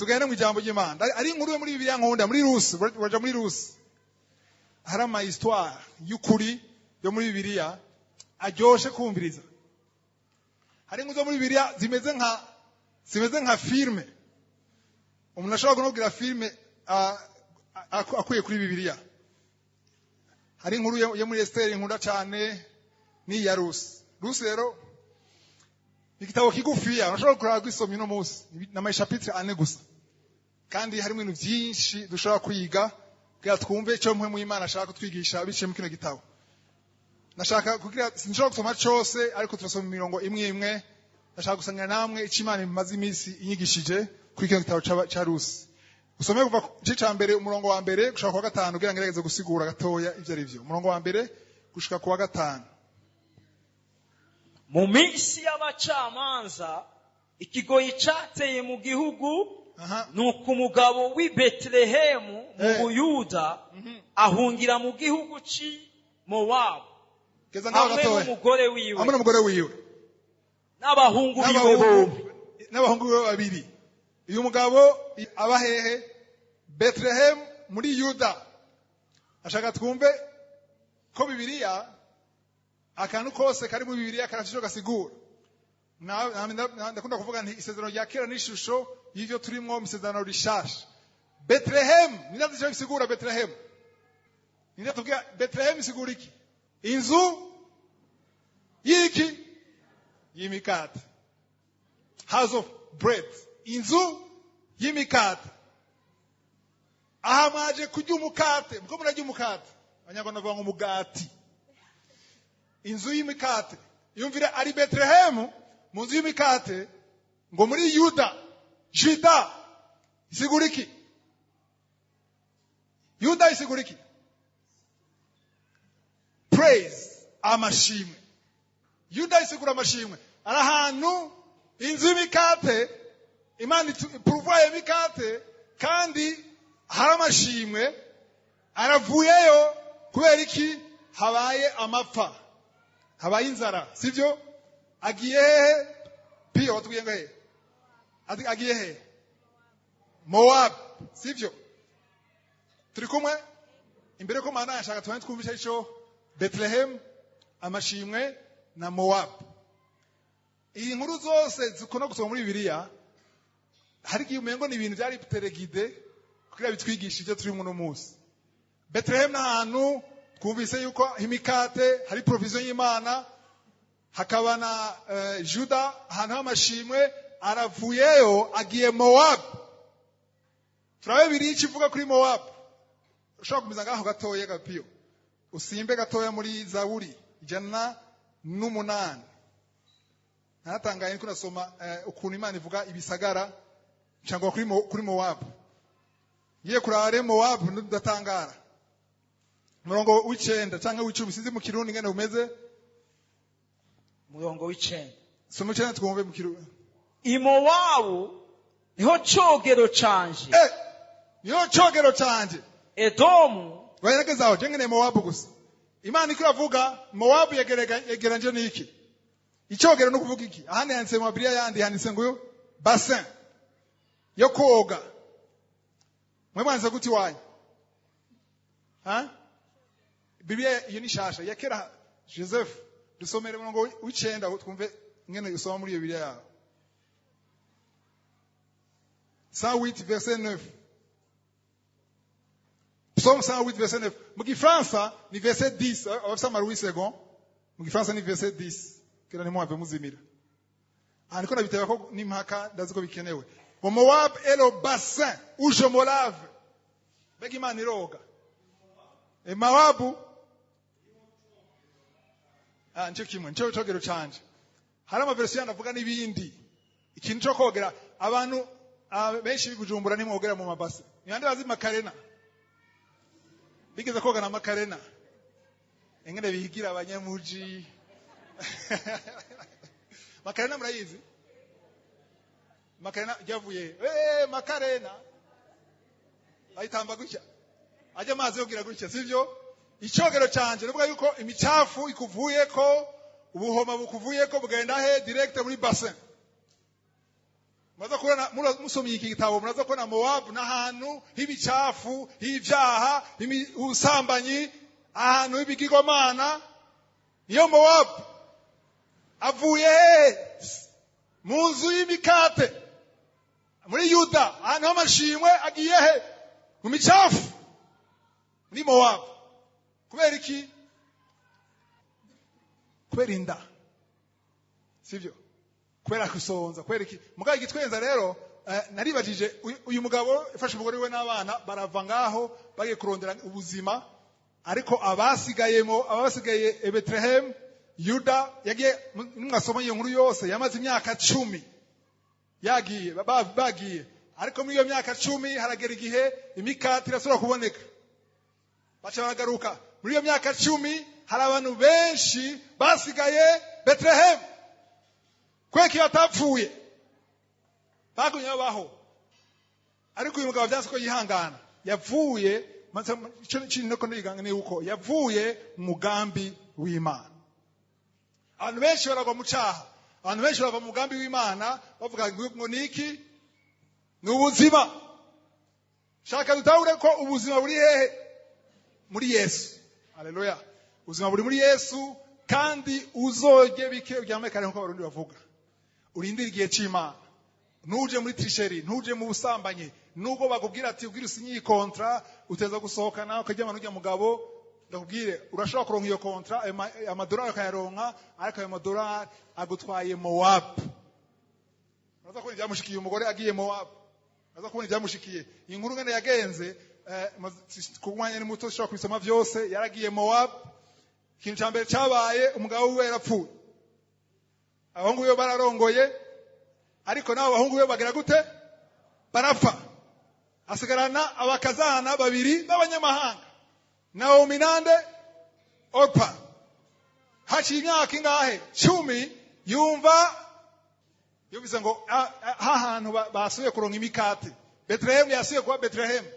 Tugende mu ijambo ry'Imana. Ari inkuru yo muri Bibiliya nkunda, muri Rusi. Uraja muri Rusi, hari ama histoire y'ukuri yo muri Bibiliya aryoshe kumviriza. Hari inkuru zo muri Bibiliya zimeze nka filme. Umuntu ashobora kunubwira filme akuye kuri Bibiliya. Hari inkuru yo muri Esteri nkunda cyane, ni iya Rusi. Rusi rero igitabo kigufiya, urashobora kuraba kwisoma uno munsi, n'ama chapitres 4 gusa, kandi harimo ibintu byinshi dushobora kwiga kugira twumve icyo Mpwemu y'Imana ashaka kutwigisha biciye mu kino gitabo. Nashaka kugira, sinshobora gusoma cose, ariko turasoma imirongo imwe imwe. Ndashaka gusangira namwe icyo Imana imaze iminsi inyigishije kuri kino gitabo ca Rusi. Usome kuva ku gice ca mbere, umurongo wa mbere gushika ku wa gatanu, kugira ngo ngerageze gusigura gatoya ivyo ari vyo. Umurongo wa mbere gushika ku wa gatanu. Mu minsi y'abacamanza, ikigoyi cateye mu gihugu. Nuko umugabo w'i Betelehemu mu Buyuda ahungira mu gihugu c'i Mowabu Geza ngaho hamwe gatoya. n'umugore wiwe Hamwe n'umugore wiwe n'abahungu biwe bombi. N'abahungu biwe babiri. Uyu mugabo aba hehe? Bethlehem muri Yuda. Ashaka twumve ko Bibiliya, akantu kose kari muri Bibiliya karafite icyo gasigura. Ndakunda kuvuga nti isezerano rya kera n'ishusho y'ivyo turimwo mu isezerano rishasha. Bethlehem ni icyo bisigura. Bethlehem ni tubwira, Bethlehem isigura iki? Inzu y'iki? Y'imikate, house of bread, inzu y'imikate. Aha mwaje kurya umukate, muko murarya umukate. Abanyarwanda bavuga ngo umugati. Inzu y'imikate, yumvire, ari Betelehemu mu nzu y'imikate, ngo muri Yuda. Juda isigura iki? Yuda isigura iki? Praise, amashimwe. Yuda isigura amashimwe. Ari ahantu inzu y'imikate, Imana pourvoye imikate, kandi hari amashimwe. Aravuyeyo kubera iki? Habaye amapfa, habaye inzara, sibyo? Agiye hehe? Piyo, watubwiye ngo hehe? Agiye hehe? Moab, sibyo? Turi kumwe? Imbere ko mana yashaka tubane twumvisha ico Bethlehem, amashimwe na Moab. Iyi nkuru zose zikunda gusoma muri Bibiliya, hari igihe umengo ni ibintu byari téléguidé kugira bitwigishe ibyo turimo uno munsi. Bethlehem n'ahantu twumvise yuko imikate, hari provision y'Imana, hakaba na Juda, ahantu h'amashimwe. Aravuyeyo agiye Moab. Turabe biri icyo ivuga kuri Moab. Ushobora kumeza ngaho gatoya gapiyo, usimbe gatoya muri Zaburi 108. Naratangaye niko nasoma ukuntu Imana ivuga ibisagara cyangwa kuri Moab. Ngiye kuraba rero Moab, ndatangara. Umurongo w'9 cyangwa w'10, sinzi mu Kirundi ngene umeze. Umurongo w'9. Soma 9 twumve mu Kirundi. I Mowabu niho cogero canje. Niho cogero canje. Edomu. Bagerageza aho, je nkeneye Mowabu gusa. Imana iko iravuga Mowabu yegeranje n'iki? Icogero no kuvuga iki? Ahandi handitse, mu Bibiliya yandi handitse ngo bassin yo koga. Mwe mwanze guti wanyu ha Bibiliya iyo ni shasha ya kera. Joseph, dusomere umurongo w'9 twumve ngene usoma muri iyo Bibiliya yawe. 108 verset 9. Psaume 108 verset 9. Mu Gifaransa ni verset 10. Abafise ama Louis Segond. Mu Gifaransa ni verset 10. Kira nimwave muzimira. Aha niko nabiteba ko n'impaka, ndazi ko bikenewe. Ngo Moab est le bassin où je me lave. Mbega Imana iroga? E Moabu. Ah, nico kimwe, nico cogero canje. Hari ama version yandi avuga n'ibindi. Ikintu cyo kogera abantu benshi b'i Bujumbura ntimwogera mu mabase. Ni bande bazi Makarena? Bigeze koga na Makarena? Ingene bigira abanyamuji. Makarena murayizi? Makarena ryavuye Makarena bayitamba gutya, ajya amazi yogira gutya, sivyo? Icogero canje nuvuga yuko imicafu ikuvuyeko, ubuhoma bukuvuyeko, bugenda he? Direct muri bassin. Muraza kubona musomye iki gitabo, muraza kubona Mowabu n'ahantu h'ibicafu, h'ivyaha, ubusambanyi, ahantu h'ibigirwamana. Niyo Mowabu. Avuye hehe? Mu nzu y'imikate muri Yuda, ahantu h'amashimwe. Agiye he? Mu micafu, muri Mowabu. Kubera iki? Kubera inda, sivyo? Kubera gusonza. Kubera iki? Mugabo igitwenza rero, naribajije uyu mugabo ifashe umugore we n'abana, barava ngaho bagiye kurondera ubuzima. Ariko abasigayemo, abasigaye e Bethlehem Yuda, yagiye, mwasoma iyo nkuru yose, yamaze imyaka 10 yagiye, bagiye. Ariko muri iyo myaka 10 haragera igihe imikati irasubira kuboneka, baca baragaruka. Muri iyo myaka 10 hari abantu benshi basigaye Bethlehem. Kweki batapfuye? Bagumye babaho. Ariko uyu mugabo vyanse ko yihangana. Yavuye, ico kintu ko ndiganga ni uko yavuye mu mugambi w'Imana. Abantu benshi baragwa mu caha, abantu benshi barava mu mugambi w'Imana, bavuga ngo niki? Ni ubuzima. Shaka dutahure ko ubuzima buri hehe? Muri Yesu. Haleluya! Ubuzima buri muri Yesu. Kandi uzorye bike, uryame kare, nkuko Abarundi bavuga. Urindire igihe c'Imana. Ntuje muri tricherie, ntuje mu busambanyi. Nubwo bakubwira ati ubwira usinye iyi contrat, uteza gusohokana, ukaryamana n'urya mugabo, ndakubwire, urashobora kuronka iyo contrat, ayo amadolari ukayaronka, ariko ayo madolari agutwaye Mowabu. Uraza kubona ibyamushikiye umugore agiye Mowabu. Uraza kubona ibyamushikiye. Iyi nkuru ngene yagenze, ku mwanya ni muto, ushobora kubisoma byose. Yaragiye Mowabu. Ikintu cya mbere cyabaye, umugabo wiwe yarapfuye. Abahungu biwe bararongoye, ariko nabo bahungu biwe bagira gute? Barapfa. Asigarana abakazana babiri b'abanyamahanga, Naomi nande? Orpa. Haciye imyaka ingahe? 10. Yumva, yumvise ngo hahantu basubiye kuronka imikate, Betelehemu yasubiye kuba Betelehemu.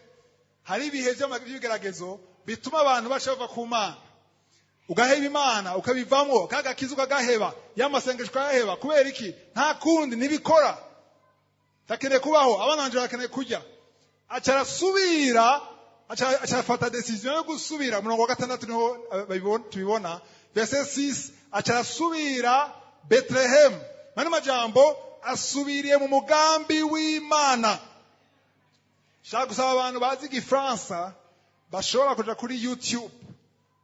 Hari ibihe by'ibigeragezo bituma abantu baca bava ku Mana, ugaheba Imana, ukabivamwo, kagakiza ukagaheba, y'amasengesho ukayaheba. Kubera iki? Nta kundi, ntibikora, ndakeneye kubaho, abana banje barakeneye kurya. Aca arasubira, aca afata décision yo gusubira. Umurongo wa 6 niho tubibona, verset 6. Aca arasubira Bethlehem. Mani majambo, asubiriye mu mugambi w'Imana. Shaka gusaba abantu bazi Igifaransa bashobora kuja kuri YouTube,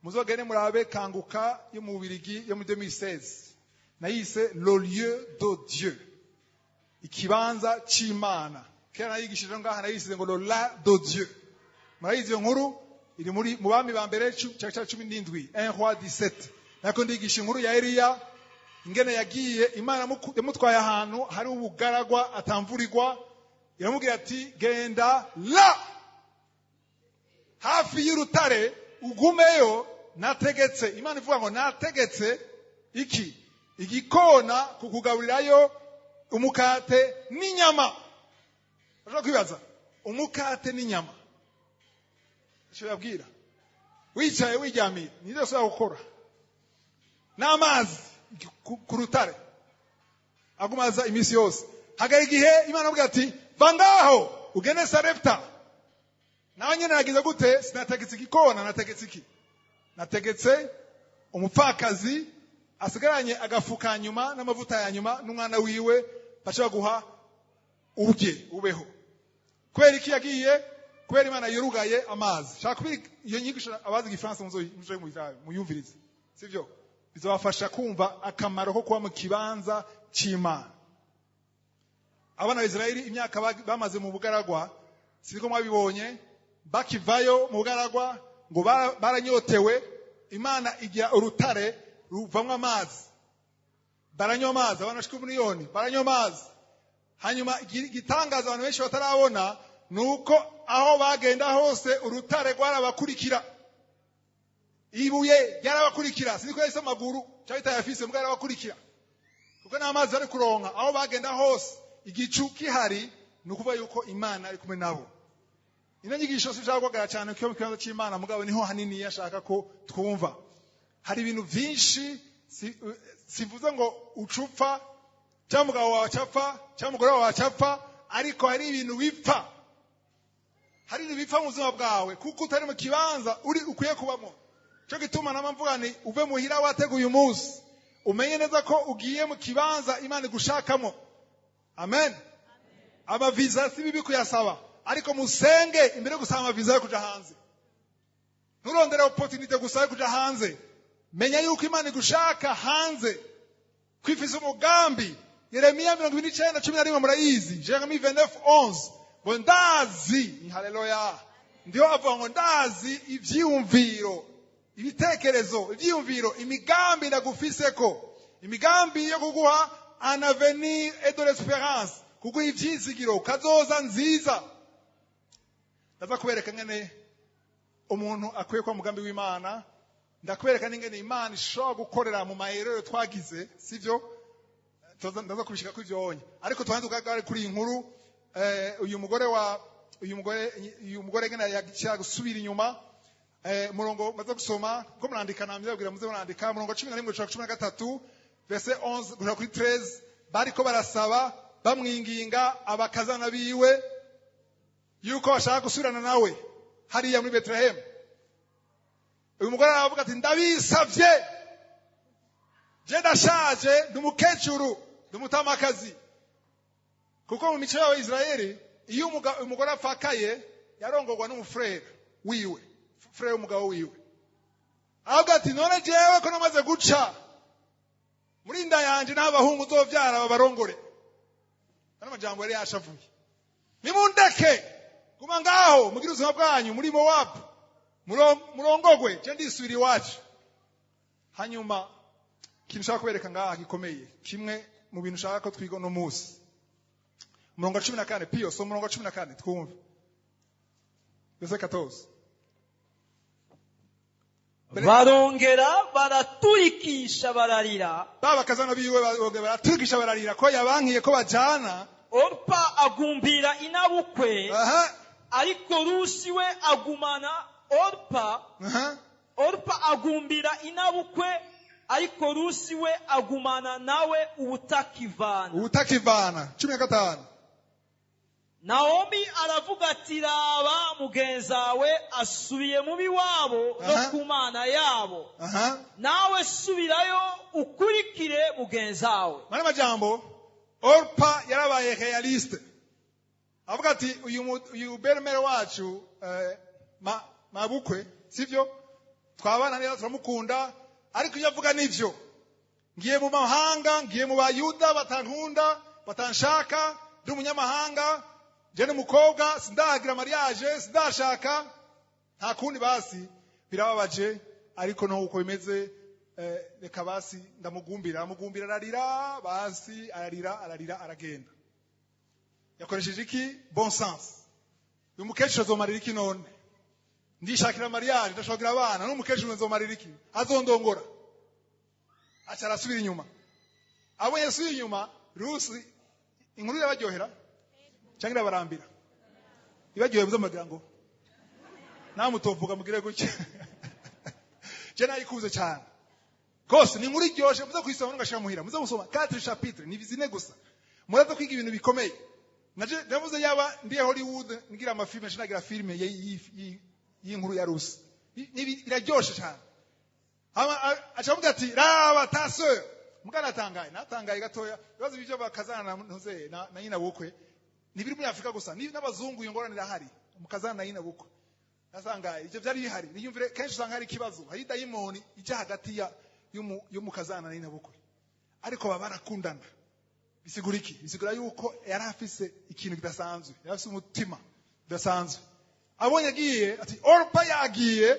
muzogende murabe Kanguka yo mu Bubirigi yo muri 2016, nayise "Le lieu de Dieu", ikibanza c'Imana. Kera nayigishije ngaha, nayisize ngo "Le la de Dieu". Murayizi iyo nkuru, iri muri mu Bami ba Mbere cya 17, 1 Roi 17. Nako ndigisha inkuru ya Eliya, ingene yagiye, Imana yamutwaye ahantu hari ubugaragwa, atamvurirwa, iramubwira ati: "Genda la hafi y'urutare, ugumeyo. Nategetse." Imana ivuga ngo: "Nategetse iki? Igikona kukugaburirayo umukate n'inyama." Urashobora kwibaza, umukate n'inyama, icyo yabwira, wicaye, wiryamiye, nibyo ushobora gukora, n'amazi ku rutare, agumaza iminsi yose. Hagara igihe Imana avuga ati: "Va ngaho, ugende Sarepta." Nawe nyine yagize gute? Sinategetse igikona, nategetse iki? Nategetse umupfakazi asigaranye agafu ka nyuma n'amavuta ya nyuma n'umwana wiwe, baca baguha ubye ubeho. Kubera iki yagiye? Kubera Imana yurugaye amazi. Shaka kubera iyo nyigisho, abazi Igifaransa muzoye muyumvirize, sivyo? Bizabafasha kumva akamaro ko kuba mu kibanza c'Imana. Abana ba Israeli, imyaka bamaze mu bugaragwa, siko mwabibonye? Bakivayo mu bugaragwa ngo baranyotewe. Imana igira urutare ruvamwo amazi, baranywa amazi. Abantu bashika 1 miliyoni baranywa amazi. Hanyuma igitangaza abantu benshi batarabona ni uko aho bagenda hose urutare rwarabakurikira, ibuye ryarabakurikira. Sinzi ko yahise amaguru cyangwa itayafise, mbwa yarabakurikira, kuko n'amazi bari kuronka. Aho bagenda hose igicu kihari, ni ukuvuga yuko Imana ari kumwe nabo. Ino nyigisho sinshaka guhagarara cyane kuko mu kibanza cy'Imana, mugabo niho hanini yashaka ko twumva. Hari ibintu byinshi, sivuze ngo ucupfa. Cyangwa umugabo wawe acapfa, cyangwa umugore wawe acapfa, ariko hari ibintu bipfa, hari ibintu bipfa mu buzima bwawe kuko utari mu kibanza uri ukwiye kubamo. Cyo gituma nama mvuga ni uve muhira wateguye umunsi, umenye neza ko ugiye mu kibanza Imana igushakamo. Amen. Amaviza si bibi kuyasaba, ariko musenge imbere yo gusaba amaviza yo kuja hanze. Nturondere opportunité gusa yo kuja hanze, menya yuko Imana igushaka hanze, kwifisa umugambi. Yeremiya 29:11, murayizi, Jeremie 29:11, ngo ndazi, ni haleluya, ndiho avuga ngo ndazi ivyiyumviro, ibitekerezo, ivyiyumviro, imigambi ndagufiseko, imigambi yo kuguha un avenir et de l'espérance, kuguha ivyizigiro, kazoza nziza. Ndaza kubereka ngene umuntu akwiye kuba mugambi w'Imana. Ndakwereka n'ingene Imana ishobora gukorera mu maherero twagize, sivyo? Ndaza kubishika kuri ivyo, ariko tubanze tugaruke kuri iyi nkuru. Uyu mugore wa uyu mugore ngene yagiye gusubira inyuma. Murongo maze gusoma ko murandika, namye babwira muze murandika, murongo 11 gushika 13, verset 11 gushika kuri 13, bariko barasaba, bamwinginga abakazana biwe yuko bashaka gusubirana nawe hariya muri Bethlehem. Uyu mugore aravuga ati: "Ndabisavye, je ndashaje, ndi umukecuru, ndi umutamakazi." Kuko mu mico y'Abayisiraheli, iyo umugore apfakaye, yarongorwa n'umufurere wiwe, frère w'umugabo wiwe. Aravuga ati: "None jewe ko namaze guca muri nda yanje, n'abahungu uzovyara babarongore." Ano majambo yari yashavuye: "Nimundeke, guma ngaho mugire ubuzima bwanyu muri Mowabu, murongogwe, je ndisubira iwacu." Hanyuma ikintu nshaka kubereka ngaha gikomeye, kimwe mu bintu nshaka ko twiga uno munsi, umurongo wa 14. Piyo, so umurongo wa 14 twumve, verset 14. Barongera baraturikisha bararira. Ba bakazana biwe bongera baraturikisha bararira ko yabankiye ko bajana. Orupa agumbira inabukwe, ariko Rusi we agumana Orupa. Orupa agumbira inabukwe, ariko Rusi we agumana nawe ubutakivana. Ubutakivana. 15. Nawomi aravuga ati: "Raba, mugenzawe asubiye mu b'iwabo no ku mana yabo. Nawe subirayo ukurikire mugenzawe." Mani majambo, Orpa yarabaye réaliste, avuga ati: Uyu belle-mère wacu, mabukwe, sivyo, twabana neza, turamukunda, ariko ibyo avuga nivyo. Ngiye mu mahanga, ngiye mu Bayuda batankunda, batanshaka, ndi umunyamahanga, je n'umukobwa, sindagira mariage, sindashaka, nta kundi basi, birababaje, ariko no uko bimeze, reka basi ndamugumbira." Aramugumbira, ararira, basi ararira, ararira, aragenda. Yakoresheje iki? Bon sens. Uyu mukecuru azomarira iki? None ndishakira mariage, ndashakira abana, n'umukecuru nzomarira iki? Azondongora? Aca arasubira inyuma. Abonye asubira inyuma Rusi, inkuru irabaryohera cyangwa irabarambira? Ibaryoheye muze mugira ngo nawe mutovuga, mugire gutya. Je nayikunze cyane rwose, ni inkuru iryoshe. Muze kuyisoma mugashira muhira, muze gusoma quatre chapitres, ni zine gusa, muraza kwiga ibintu bikomeye. Naje navuze yaba ndiye Hollywood ngira amafilme, nagira filme y'inkuru ya Rusi. Biraryoshe cyane. Aca avuga ati: "Raba ta sœur." Mugana atangaye, natangaye gatoya. Ibibazo bivyo bakazana na ntuze na nyina bukwe ntibiri muri Afrika gusa, ni n'abazungu iyo ngorane irahari, umukazana na nyina bukwe. Nasangaye ivyo vyari bihari. Niyumvire, kenshi usanga hari ikibazo, hari dayimoni ijya hagati ya y'umukazana na nyina bukwe, ariko baba barakundana. Bisigura iki? Bisigura yuko yari afise ikintu kidasanzwe, yari afise umutima udasanzwe. Abonye agiye, ati: "Orpa yagiye,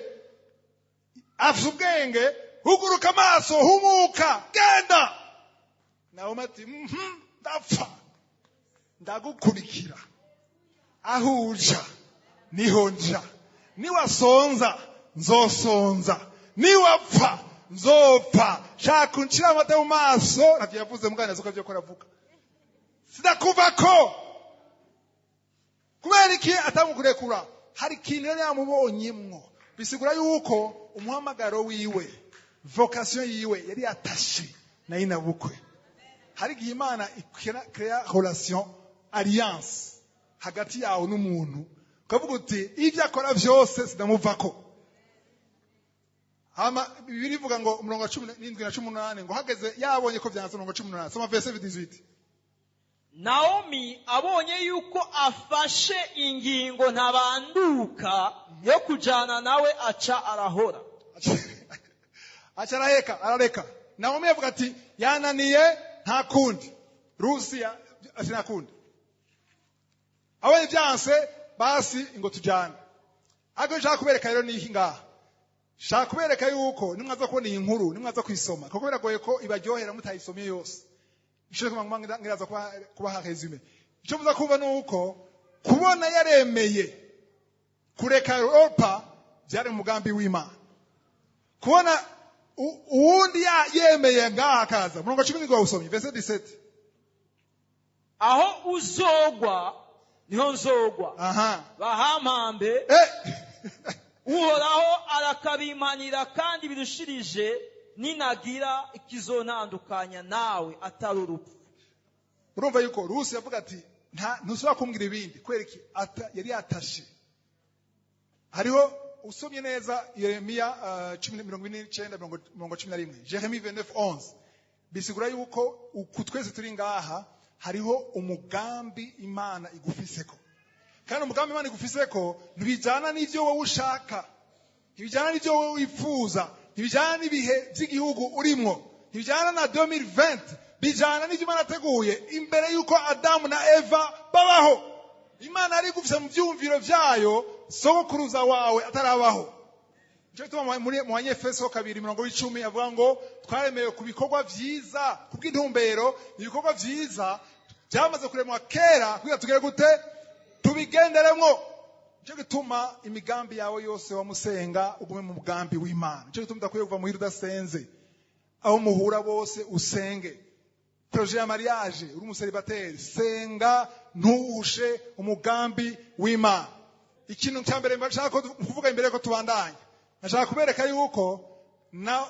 afise ubwenge, huguruka amaso, humuka, genda." Nawe ati: Ndapfa ndagukurikira, aho uja niho nja, niwasonza nzosonza, niwapfa nzopfa, shaka unshira amata mu maso." Ntavyo yavuze, mugana azi ko avyo ko aravuga. "Sinakuvako." Kubera iki atamukurekura? Hari ikintu yari yamubonyemwo. Bisigura yuko umuhamagaro wiwe, vocation yiwe, yari yatashe na nyina bukwe. Hari igihe Imana ikrea relation, alliance hagati yawe n'umuntu, ukavuga uti ibyo akora vyose sinamuvako. Hama Bibiliya ivuga ngo umurongo wa 17 na 18, ngo hageze yabonye ko vyanse, umurongo wa 18, soma verset 18. Naomi abonye yuko afashe ingingo ntabanduka yo kujana nawe, aca arahora. Aca araheka, arareka. Naomi yavuga ati yananiye, nta kundi. Rusi ati nta kundi, abonye vyanse, basi ngo tujane. Ariko nshaka kubereka rero ni iki ngaha? Shaka kubereka yuko nimwaza kubona iyi nkuru, nimwaza kuyisoma, kuko biragoye ko ibaryohera mutayisomye yose. Ico kuma ngiraza kubaha résumé. Ico muza kumva ni uko kubona yaremeye kureka Orpa byari umugambi w'Imana. Kubona uwundi yemeye ngaha akaza. Murongo 17 wawusomye, verset 17. Aho uzogwa niho nzogwa, bahampambe. Uhoraho arakabimpanira kandi birushirije, ninagira ikizontandukanya nawe atari urupfu. Urumva yuko Rusi yavuga ati nta ntusubira kumbwira ibindi. Kubera iki? Yari yatashe. Hariho usomye neza Yeremiya 49, mirongo 11, Jérémie 29:11, bisigura yuko uku twese turi ngaha hariho umugambi Imana igufiseko. Kandi umugambi Imana igufiseko ntibijyana n'ibyo wowe ushaka, ntibijyana n'ibyo wowe wifuza, ntibijyana n'ibihe by'igihugu urimwo, ntibijyana na 2020, bijyana n'ibyo Imana yateguye imbere y'uko Adamu na Eva babaho. Imana yari igufise mu byumviro byayo sogokuruza wawe atarabaho. Nicyo gituma mu Banyefeso 2:10 avuga ngo twaremewe ku bikorwa vyiza, kubw'intumbero, ibikorwa vyiza byamaze kuremwa kera kugira tugere gute? Tubigenderemwo. Nicyo gituma imigambi yawe yose wamusenga ugume mu mugambi w'Imana. Nicyo gituma udakwiye kuva muhira udasenze. Aho muhura bose usenge. Projet ya mariage, uri umuseribateri, senga, ntuhushe umugambi w'Imana. Ikintu cya mbere nshaka kuvuga imbere ko tubandanya, nashaka kubereka yuko na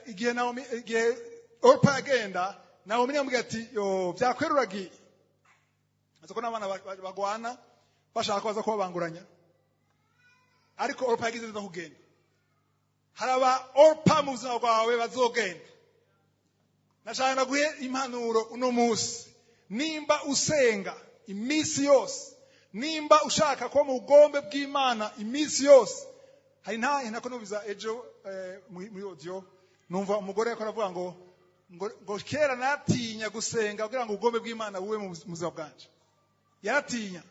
igihe Naomi, igihe Orpa agenda, Naomi yamubwiye ati yo byakweruragiye. Azi ko n'abana bagwana bashaka ko baza kubabanguranya, ariko Orpa yagize neza kugenda. Hari aba Orpa mu buzima bwawe bazogenda. Nashaka naguhe impanuro uno munsi: nimba usenga iminsi yose, nimba ushaka kuba mu bugombe bw'Imana iminsi yose, hari ntahe nako nubiza ejo muri audio, numva umugore ariko aravuga ngo kera natinya gusenga kugira ngo ubugombe bw'Imana bube mu buzima bwanje. Yaratinya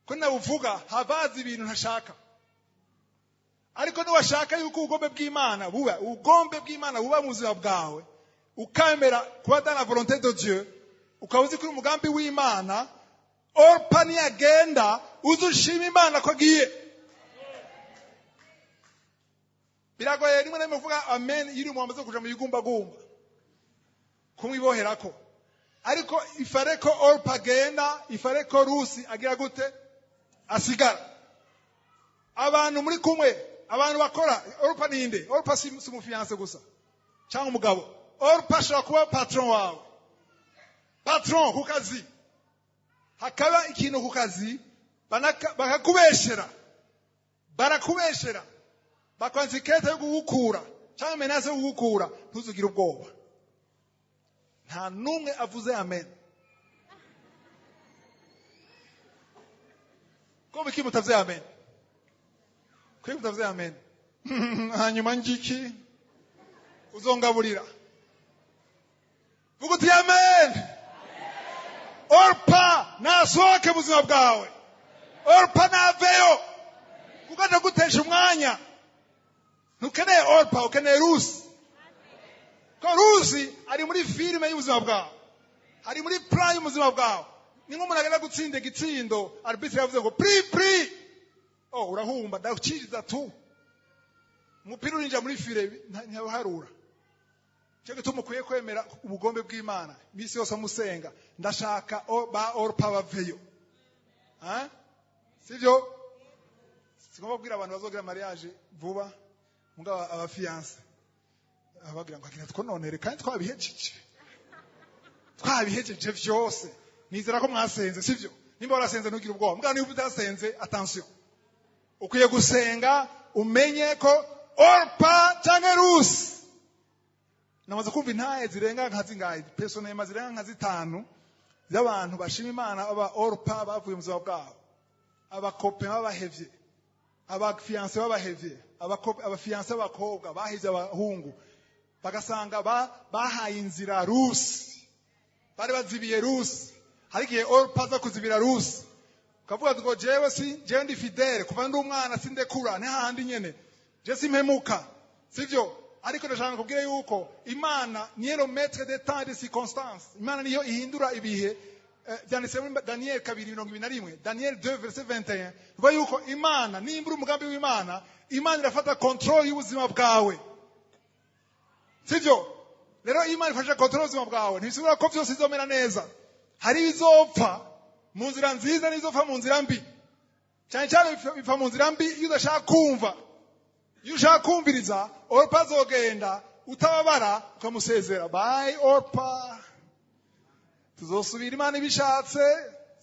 ko nabuvuga havaza ibintu ntashaka. Ariko niwashaka yuko ubugombe bw'Imana buba, ubugombe bw'Imana buba mu buzima bwawe, ukamera kuba dans la volonté de Dieu, ukaba uzi kuri umugambi w'Imana, Orpa niyagenda uzushima Imana ko agiye. Biragoye rimwe na rimwe kuvuga amen iyo uri umuntu amaze kuja mu bigumbagumba kumwiboherako, ariko ifare ko Orpa agenda, ifare ko Rusi agira gute? Asigara. Abantu muri kumwe, abantu bakora, Orpa ninde? Orpa si umufiancé gusa cyangwa umugabo. Orpa ashobora kuba patron wawe, patron ku kazi. Hakaba ikintu ku kazi bakakubeshera, barakubeshera, bakwanza ikete yo kugukura cyangwa menace yo kugukura, ntuzugire ubwoba. Nta n'umwe avuze amen. Ko biki mutavuze amen? Ko mutavuze amen? Hanyuma ngiki uzongaburira, vuga uti amen. Orpa nasohoke mu buzima bwawe, Orpa naveyo, kuko ndagutesha umwanya. Ntukeneye Orpa, ukeneye Rusi. Ko Rusi ari muri filime y'ubuzima bwawe, ari muri plan y'ubuzima bwawe. Ni nk'umuntu agenda gutsinda igitsindo, arbitre yavuze ngo pri pri, oh urahumba, ndakiriza tu, umupira urinjira muri file, ntibaharura. Cyo gituma ukwiye kwemera ubugombe bw'Imana iminsi yose musenga. Ndashaka ba Orpa baveyo. Ha? Sivyo? Sigomba kubwira abantu bazogira mariage vuba, mugabo aba fiancé abagira ngo agira twononere kandi twabihejeje. Twabihejeje vyose. Nizera ko mwasenze, sivyo? Nimba warasenze ntugire ubwoba. Mugabo niba udasenze, attention. Ukwiye gusenga umenye ko Orpa canke Rusi. Namaze kumva intahe zirenga nka zingahe, personnellement zirenga nka zitanu z'abantu bashima Imana, aba Orpa bavuye mu buzima bwabo, aba copains babahevye, aba fiancés babahevye, aba fiancés b'abakobwa bahevye abahungu, bagasanga bahaye inzira Rusi, bari bazibiye Rusi. Hari igihe Orpa aza kuzibira Rusi, ukavuga ngo jewe si jewe ndi fidèle kuva ndi umwana, sindekura, ni hahandi nyene, je simpemuka, sivyo? Ariko ndashaka kubwira yuko Imana niyo le maître des temps et des circonstances. Imana niyo ihindura ibihe. Byanditse muri Daniel 2:21, Daniel 2 verset 21, bivuga yuko Imana nimbura umugambi w'Imana, Imana irafata contrôle y'ubuzima bwawe, sivyo? Rero iyo Imana ifashe contrôle y'ubuzima bwawe, ntibisigura ko byose bizomera neza. Hari ibizopfa mu nzira nziza n'ibizopfa mu nzira mbi. Cyane cyane bipfa mu nzira mbi iyo udashaka kumva. Iyo ushaka kumviriza, Orpa azogenda utababara, ukamusezera: "Bye Orpa, tuzosubira Imana ibishatse,"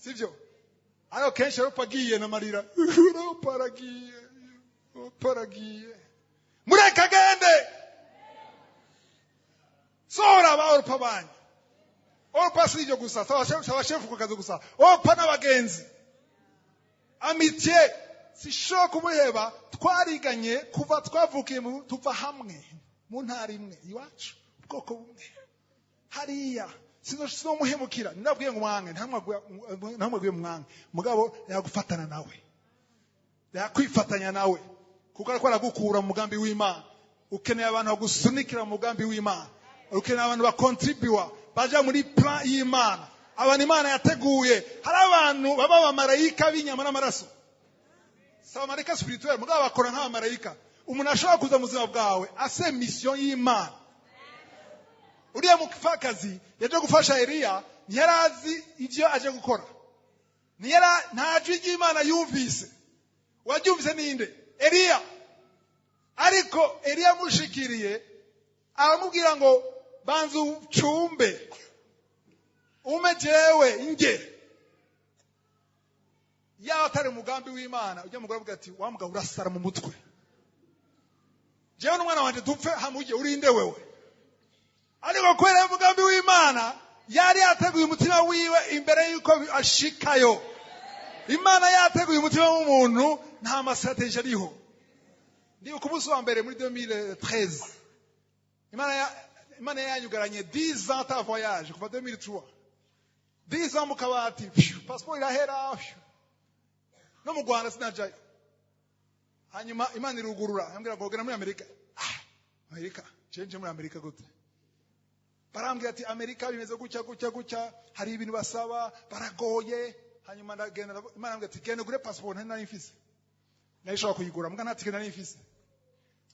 sivyo? Ariko kenshi Orpa agiye n'amarira. Orpa aragiye, Orpa aragiye. Mureke agende. Sohora aba Orpa banyu. Orpa si ibyo gusa, si abashefu ku kazi gusa. Orpa n'abagenzi, amitié, sishobora kumuheba. Twariganye kuva twavukiye, tuva hamwe mu ntara imwe iwacu, ubwoko bumwe hariya. Sinomuhemukira. Ndabwiye ngo mwange, ntamwabwiye mwange, mugabo yagufatana nawe, yakwifatanya nawe, kuko ariko aragukura mu mugambi w'Imana. Ukeneye abantu bagusunikira mu mugambi w'Imana, ukeneye abantu bakontribuwa baja muri plan y'Imana, abantu Imana yateguye. Hari abantu baba abamarayika b'inyama n'amaraso, si abamarayika spirituel, mugabo bakora nk'abamarayika. Umuntu ashobora kuza mu buzima bwawe ase mission y'Imana. Uriya mupfakazi yaje gufasha Eliya, ntiyari azi ibyo aje gukora, nta jwi ry'Imana yumvise. Waryumvise ninde? Eliya. Ariko Eliya amushikiriye aramubwira ngo banza ucumbe, ume jewe nge. Yaba atari umugambi w'Imana, ujya mugore avuga ati: "Wa mugabo, urasara mu mutwe, jewe n'umwana wanje dupfe, hamujye urinde wewe." Ariko kubera umugambi w'Imana yari yateguye umutima wiwe imbere y'uko ashikayo. Imana yateguye umutima w'umuntu, nta ma stratégies ariho. Ndibuka umunsi wa mbere muri 2013, Imana yanyugaranye 10 ans ta voyage kuva 2003, 10 ans mu kabati, passeport irahera, no mu Rwanda sinajayo. Hanyuma Imana irugurura, yambwira ngo genda muri Amerika. Ah, Amerika? Nje muri Amerika gute? Barambwira ati Amerika bimeze gutya gutya gutya, hari ibintu basaba, baragoye. Hanyuma ndagenda. Imana yambwira ati genda ugure passport. Ntari nari mfise, nari ishobora kuyigura, mbwa nta tike nari mfise.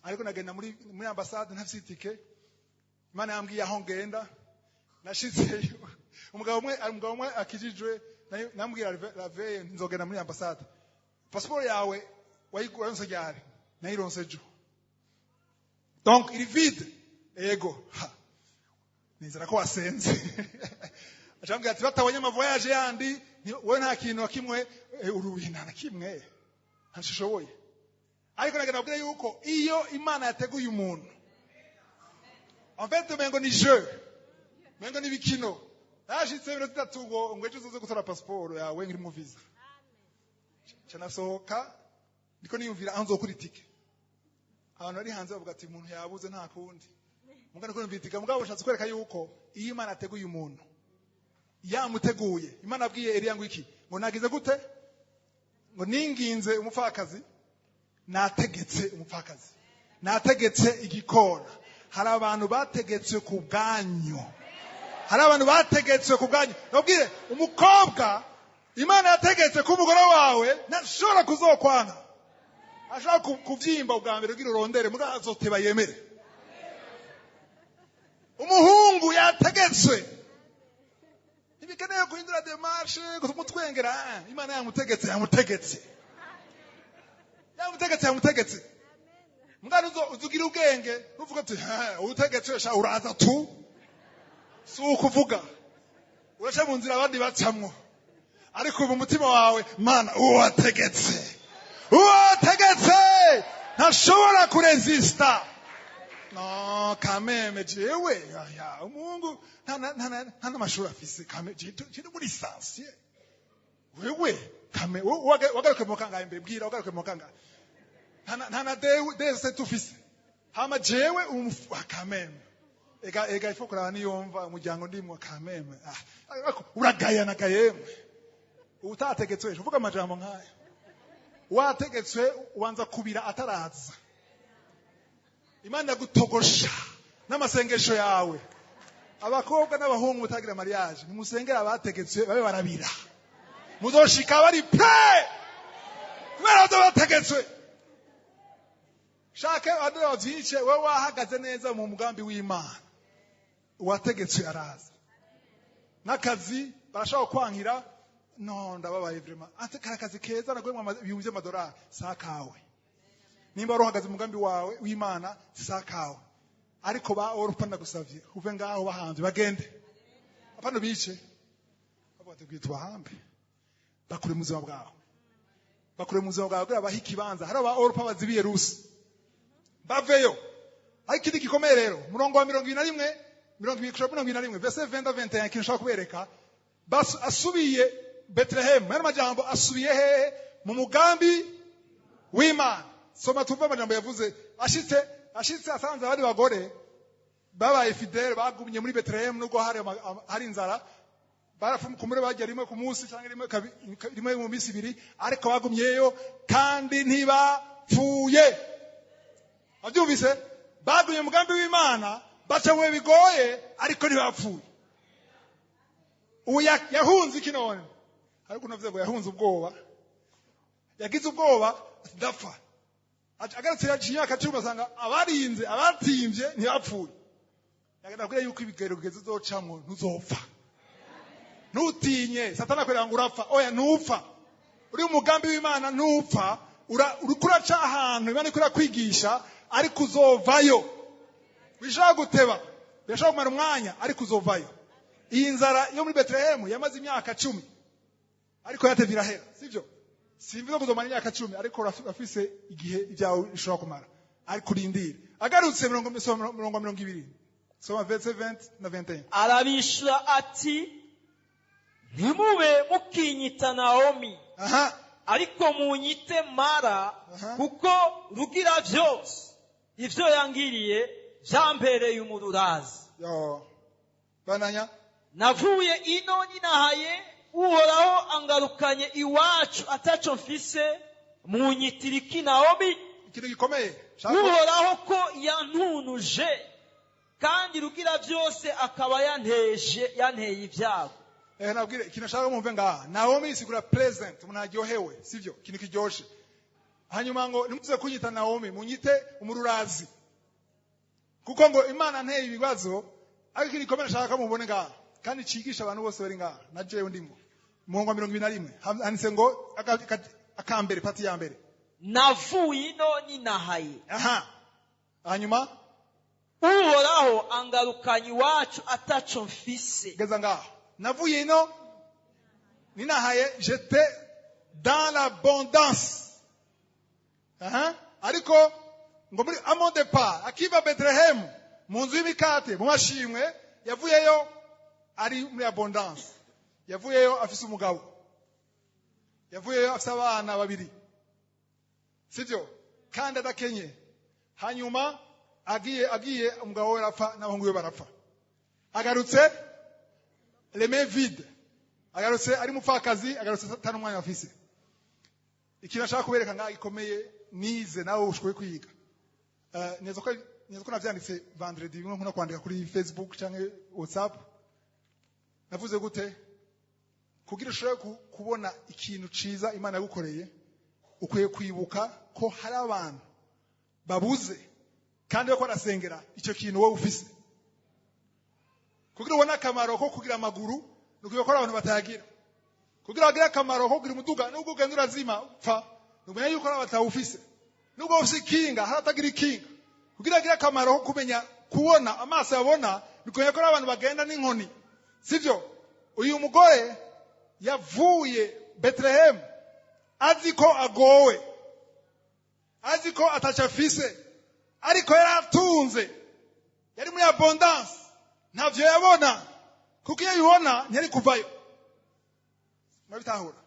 Ariko nagenda muri ambasade ntafise itike. Imana yambwiye aho ngenda. Nashitseyo, umugabo umwe akijijwe, namubwira la veille nzogenda muri ambasade. "Passport yawe wayigura yonse ryari?" "Nayironse ejo." "Donc iri vide?" "Ego." "Ha, nizera ko wasenze." Acambwira ati batabonye ama voyages yandi, wowe nta kintu na kimwe, urubi nta na kimwe, ntashoboye. Ariko nagenda kubwira yuko iyo Imana yateguye umuntu, en fait umengo ni jeu, umengo ni bikino. Nashitse 30 ngo ejo uzoze gutora passport yawe ngiri mu visa. Canasohoka ndiko niyumvira aho nzokura itike. Abantu bari hanze bavuga ati umuntu yabuze, nta kundi. Mugabo ndiko niyumvira itike. Mugabo ushatse kwereka yuko iyo Imana yateguye umuntu, yamuteguye. Imana abwiye Eliya ngo iki? Ngo nagize gute? Ngo ninginze umupfakazi, nategetse umupfakazi, nategetse igikona. Hari abantu bategetswe ku bwanyu, hari abantu bategetswe ku bwanyu. Nabwire umukobwa Imana yategetse ko umugore wawe ntashobora kuzokwanga. Ashobora kuvyimba ubwa mbere kugira urondere, mugabo azoteba yemere. Umuhungu yategetswe, ntibikeneye guhindura démarche, kumutwengera. Imana yamutegetse, yamutegetse, yamutegetse, yamutegetse. Mugabo uzugira ubwenge, ntuvuge ati utegetse sha uraza tu. Si ukuvuga. Uraca mu nzira abandi bacamwo, ariko ubu umutima wawe, Mana, uwo wategetse, uwo wategetse ntashobora kurezista. No kameme, jewe aya umuhungu nta n'amashuri afise, kame je muri licencié. Wewe kame wagaruke mu kangahe? Mbe bwira, wagaruke mu kangahe? Nta na D7 ufise. Hama jewe kameme, ega ifo kuraba niyumva umuryango ndimwo. Kameme, ah, ariko uragayana gayemwe. Utategetswe uvuga amajambo nk'aya. Wategetswe ubanza kubira ataraza. Imana yagutogosha n'amasengesho yawe. Abakobwa n'abahungu mutagira mariage, nimusengera abategetswe babe barabira, muzoshika bari prêts kubera bazo bategetswe. Shake abandi bavyice, wewe wahagaze neza mu mugambi w'Imana. Uwategetswe araza. N'akazi barashobora kwankira. No ndababaye vraiment, ate kari akazi keza naguhemwa ibihumbi vy'amadolari, sakawe. Nimba wari uhagaze mu mugambi wawe w'Imana, sakawe. Ariko ba Orupa, ndagusavye uve ngaho, bahamvye bagende, apana bice. Bavuga ati twahambe, bakure mu buzima bwawe, bakure mu buzima bwawe kugira bahe ikibanza. Hari aba Orupa bazibiye Rusi, baveyo. Ariko ikindi gikomeye rero, murongo wa 21, 20 gushika 21, verset 20 21, ikintu nshaka kubereka. Asubiye Bethlehem, yari majambo, asubiye hehe? Mu mugambi w'Imana. Soma tumve amajambo yavuze ashitse asanze abandi bagore babaye fidèles, bagumye muri Bethlehem nubwo hari inzara. Barakumure bajya rimwe ku munsi cyangwa rimwe mu minsi 2, ariko bagumyeyo kandi ntibapfuye. Abyumvise? Bagumye mu mugambi w'Imana, baca mu bihe bigoye, ariko ntibapfuye. Ubu yahunze iki none? Ariko unavuze ngo yahunze ubwoba, yagize ubwoba ndapfa. Agarutse yaciye imyaka 10, asanga abarinze abatimvye ntibapfuye. Yagenda yuko ibigero bigeze uzocamwo, ntuzopfa. Ntutinye Satani akwereka ngo urapfa. Oya, ntupfa. Uri mu mugambi w'Imana ntupfa. Uriko uraca ahantu Imana iriko irakwigisha, ariko uzovayo. Bishobora guteba, birashobora kumara umwanya, ariko uzovayo. Iyi nzara yo muri Betelehemu yamaze imyaka 10, ariko yatevye irahera, sivyo? Simvuze kuzomara imyaka 10, ariko urafise igihe ibyawe bishobora kumara, ariko urindire. Agarutse, mirongo soma mirongo 20, soma verset 20 na 21. Arabishura ati: "Ntimube mukinyita Nawomi, ariko munyite Mara, kuko Rugira byose ibyo yangiriye byambereye umururazi." Yo, bandanya. "Navuye ino ninahaye, Uhoraho angarukanye iwacu ataco mfise. Munyitira iki Nawomi? Ikintu gikomeye. Uhoraho ko yantunuje, kandi Rugira byose akaba yanteje, yanteye ibyago." Nabwire ikintu nshaka mwumve ngaha. Naomi isigura pleasant, umuntu aryohewe, sivyo? Ikintu kiryoshe. Hanyuma ngo nimuze kunyita Naomi, munyite umururazi, kuko ngo Imana nteye ibibazo. Ariko ikintu gikomeye nshaka mubone ngaha kandi cigisha abantu bose bari ngaha na jewe ndimo, umurongo wa 21, handitse ngo akambere, partie ya mbere. "Navuye ino ninahaye." Aha, hanyuma? "Uhoraho angarukanye iwacu ataco mfise." Geza ngaho. Navuye ino ninahaye, j'étais dans l'abondance. Aha, ariko ngo muri à mon départ, akiva Bethlehem mu nzu y'imikate, mu mashimwe, yavuyeyo ari muri abondance. Yavuyeyo afise umugabo, yavuyeyo afise abana babiri, sivyo? Kandi adakenye. Hanyuma agiye, umugabo we arapfa n'abahungu be barapfa. Agarutse les mains vides, agarutse ari mupfakazi, agarutse atari umwanya afise. Ikintu ashaka kubereka ngaha gikomeye, nize nawe ushoboye kwiga. Neza ko navyanditse vendredi, bimwe nkunda kwandika kuri Facebook canke WhatsApp. Navuze gute? Kugira ushobore kubona ikintu ciza Imana yagukoreye, ukwiye kwibuka ko hari abantu babuze kandi bariko barasengera icyo kintu wowe ufise. Kugira ubone akamaro ko kugira amaguru, ni ukwibuka ko hari abantu batayagira. Kugira bagire akamaro ko kugira umuduga, nubwo ugenda urazima upfa, ni ukumenya yuko hari abatawufise. Nubwo ufise ikinga, hari abatagira ikinga. Kugira bagire akamaro ko kumenya kubona, amaso yabona, ni ukumenya ko hari abantu bagenda n'inkoni, sivyo? Uyu mugore yavuye Betelehemu azi ko agowe, azi ko ataco afise, ariko yari atunze, yari muri abondance. Ntavyo yabona, kuko iyo abibona ntiyari kuvayo. Murabitahura?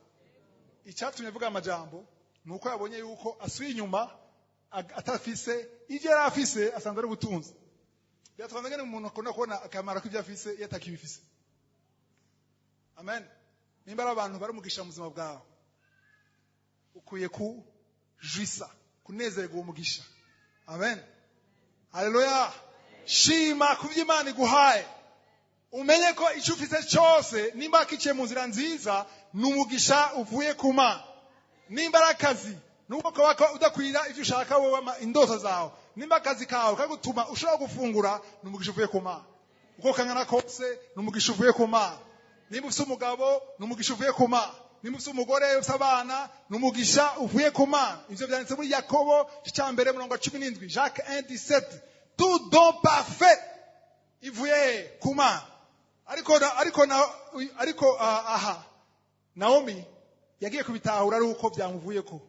Icyatumye avuga amajambo ni uko yabonye yuko asuye inyuma atafise ibyo yari afise, asanzwe ari ubutunzi. Byatwanze ngene umuntu akunda kubona akamaro k'ibyo afise iyo atakibifise. Amen. Nimba ari abantu bari umugisha mu buzima bwawe, ukwiye kujwisa, kunezerwa uwo mugisha. Amen, haleluya. Shima ku byo Imana iguhaye, umenye ko icyo ufise cyose, nimba kiciye mu nzira nziza, ni umugisha uvuye ku Mana. Nimba ari akazi, nubwo kaba ko udakwira ibyo ushaka wowe, indoto zawe, nimba akazi kawe kagutuma ushobora gufungura, ni umugisha uvuye ku Mana. Uko kangana kose, ni umugisha uvuye ku Mana. Nimba ufise umugabo, ni umugisha uvuye ku Mana. Nimba ufise umugore, ufise abana, ni umugisha uvuye ku Mana. Ivyo vyanditse muri Yakobo ica mbere, murongo wa 17, Jacques 1:17. Tout don parfait ivuye he? Ku Mana. Ariko aha Naomi yagiye kubitahura ari uko byamuvuyeko.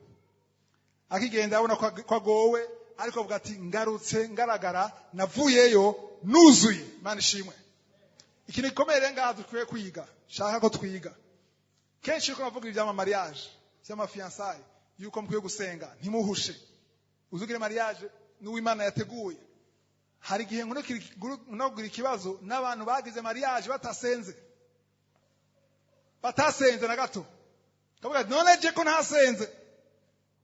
Akigenda abona ko agowe, ariko avuga ati: "Ngarutse ngaragara, navuyeyo nuzuye." Imana ishimwe. Ikintu gikomeye rero ngaha dukwiye kwiga, shaka ko twiga kenshi, yuko bavuga iby'ama mariage, by'ama fiançailles, yuko mukwiye gusenga, ntimuhushe. Uzugire mariage n'uwimana yateguye. Hari igihe nkunogira ikibazo n'abantu bagize mariage batasenze, batasenze na gato. Kavuga ati: "None je ko ntasenze,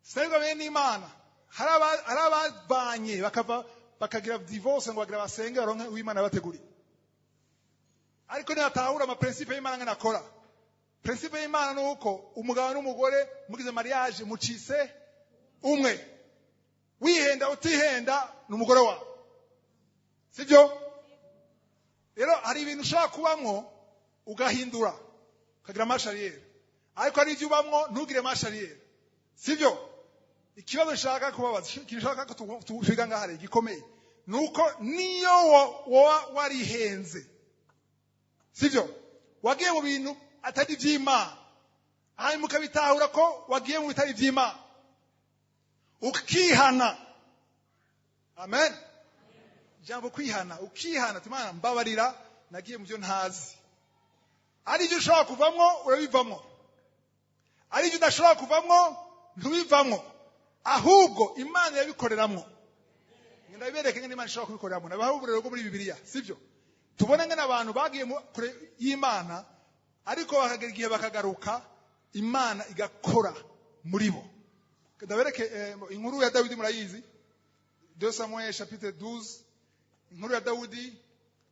sinaribwo bene n'Imana?" Hari abavanye bakava, bakagira divorce, ngo bagira basenge baronke uwimana yabateguriye. Ariko nibatahura ama principes y'Imana ngene akora, principe y'Imana ni uko umugabo n'umugore mugize mariage mucise umwe. Wihenda utihenda, ni umugore wawe, sibyo? Rero hari ibintu ushobora kubamwo ugahindura, ukagira marche arrière, ariko hari ibyo ubamwo ntugire marche arrière, sibyo? Ikibazo nshaka kubabaza, ikintu nshaka ko twiga ngaha rero gikomeye, ni uko niyo woba warihenze, sibyo, wagiye mu bintu atari iby'Imana, hanyuma ukabitahura ko wagiye mu bitari iby'Imana, ukihana. Amen. Ijambo kwihana, ukihana ati: "Imana, mbabarira, nagiye mu byo ntazi." Ari ibyo ushobora kuvamwo, urabivamwo. Ari ibyo udashobora kuvamwo, ntubivamwo, ahubwo Imana irabikoreramwo. Ngenda bibereke ngene Imana ishobora kubikoreramwo. Nabaha uburero bwo muri Bibiliya, sibyo? Tubone ngene abantu bagiye kure y'Imana, ariko bakagera igihe bakagaruka, Imana igakora muri bo. Ndabereke inkuru ya Dawidi, murayizi, 2 Samuel chapitre 12, inkuru ya Dawudi.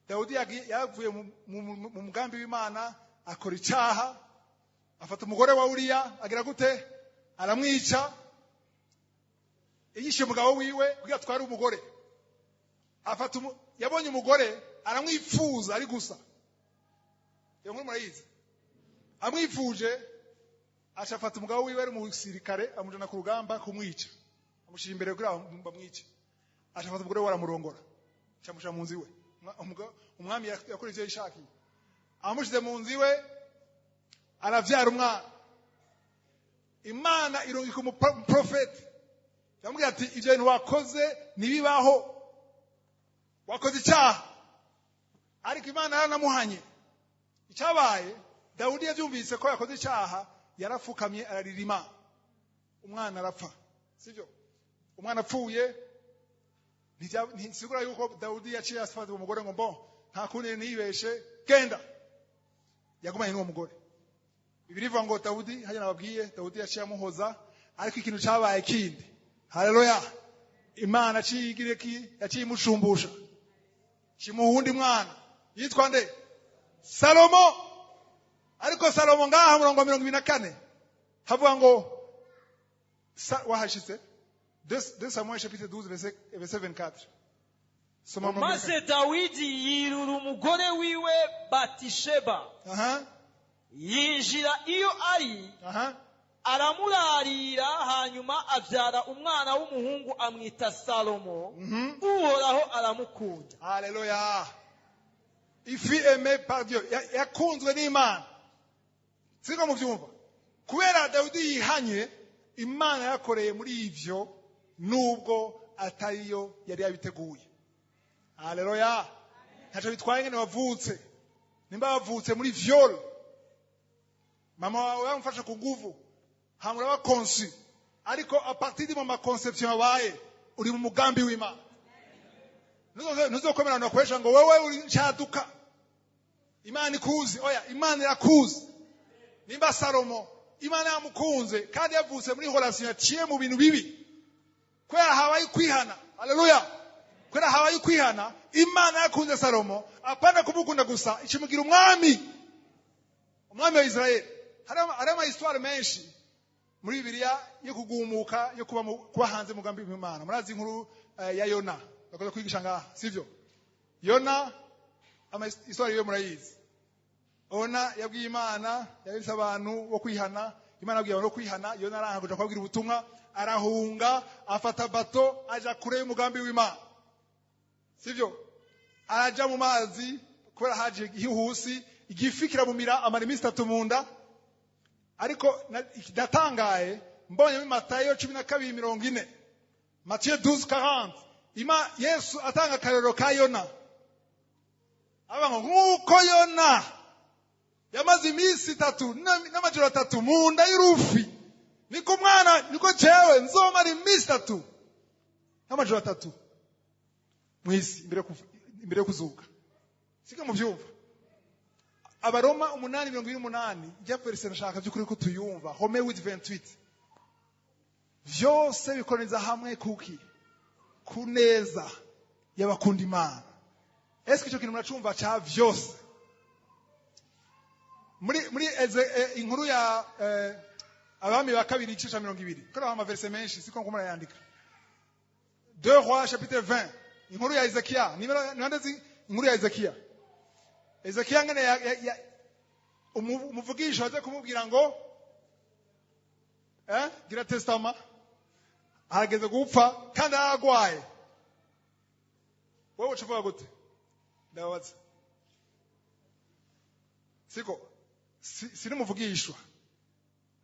Dawudi yavuye mu mugambi w'Imana, akora icyaha, afata umugore wa Uriya, agira gute? Aramwica. Yishe umugabo wiwe kugira atware umugore. Afata yabonye umugore aramwifuza ari gusa. Iyo nkuru murayizi. Amwifuje, aca afata umugabo wiwe ari umusirikare, amujana ku rugamba kumwica, amushyira imbere kugira ngo bamwice. Aca afata umugore we, aramurongora, aca amushyira mu nzu iwe. Umwami yakora ivyo yishakiye. Amushyize mu nzu iwe, aravyara umwana. Imana irungika umuprofeti, yamubwira ati: "Ibyo bintu wakoze ntibibaho, wakoze icyaha." Ariko Imana yaranamuhanye. Icyabaye, Dawudi yabyumvise ko yakoze icyaha, yarafukamye, ararira Imana, umwana arapfa, sibyo? Umwana apfuye, ntisigura yuko Dawudi yaciye afata umugore ngo: "Mbo nta kundi, niyibeshe, genda." Yagumanye n'uwo mugore. Bibiliya ivuga ngo Dawudi hajya, nababwiye, Dawudi yaciye amuhoza. Ariko ikintu cyabaye kindi, haleluya, Imana yaciye igira ki? Yaciye imushumbusha, kimuha uwundi mwana yitwa nde? Salomo. Ariko Salomo ngaha, murongo wa 24, havuga ngo wahashitse? 2 Samuel chapitre 12, verset 24. Soma mirongo ibiri na Maze Dawidi yirura umugore wiwe Batisheba, kane. Aha. yinjira iyo ari, aramurarira, hanyuma abyara umwana w'umuhungu, amwita Salomo. Uhoraho aramukunda. Haleluya. Il fut aimé par Dieu. Yakunzwe n'Imana. Siko muvyumva? Kubera Dawidi yihanye, Imana yakoreye muri ivyo nubwo atariyo yari yabiteguye. Haleluya. Ntaco bitwaye ngene wavutse. Nimba wavutse muri viol, mama wawe yamufashe ku nguvu, hama uraba conçu, ariko à partir du moment conception yabaye, uri mu mugambi w'Imana. Ntuzokomera abantu bakoresha ngo wewe uri ncaduka, Imana ikuzi. Oya, Imana irakuzi. Nimba Salomo Imana yamukunze kandi yavutse muri relation yaciye mu bintu bibi, kubera habaye kwihana, haleluya, kubera habaye kwihana, Imana yakunze Salomo, apana kumukunda gusa, ikimugira umwami, umwami wa Israeli. Hari ama histoire menshi muri Bibiliya yo kugumuka, yo kuba hanze mugambi w'Imana. Murazi inkuru ya Yona bakoze kwigisha ngaha, sivyo? Yona, ama histoire yo murayizi. Ona yabwiye Imana, yabise abantu bo kwihana, Imana yabwiye abantu bo kwihana, Yona aranga kuja kubabwira ubutumwa, arahunga, afata bato, aja kure y'umugambi w'Imana, sivyo? Araja mu mazi kubera haje igihuhusi, igifi kiramumira, amara iminsi 3 mu nda. Ariko ndatangaye mbonye muri Matayo 12:40, Matthieu 12:40, ima Yesu atanga akarorero ka Yona, avuga ngo nk'uko Yona yamaze iminsi 3 n'amajoro 3 mu nda y'urufi, niko umwana, niko jewe nzomara iminsi 3 n'amajoro 3 mu isi imbere yo kuzuka. Siko muvyumva? Abaroma 8:28, ijya verse nashaka by'ukuri ko tuyumva, Romains 8:28, vyose bikoraniza hamwe kuki? Kuneza y'abakunda Imana. Eske ico kintu muracumva ca vyose? Muri inkuru ya Abami ba kabiri igice ca 20, kuko ama verse menshi siko nko murayandika. 2 Rois chapitre 20, inkuru ya Ezekiya. Niba ndazi inkuru ya Ezekiya, Ezekiya ngene umuvugisha aje kumubwira ngo gira testament, ahageze gupfa kandi aragwaye. Wewe ucuvuga gute? Ndababaza. Siko siri muvugishwa,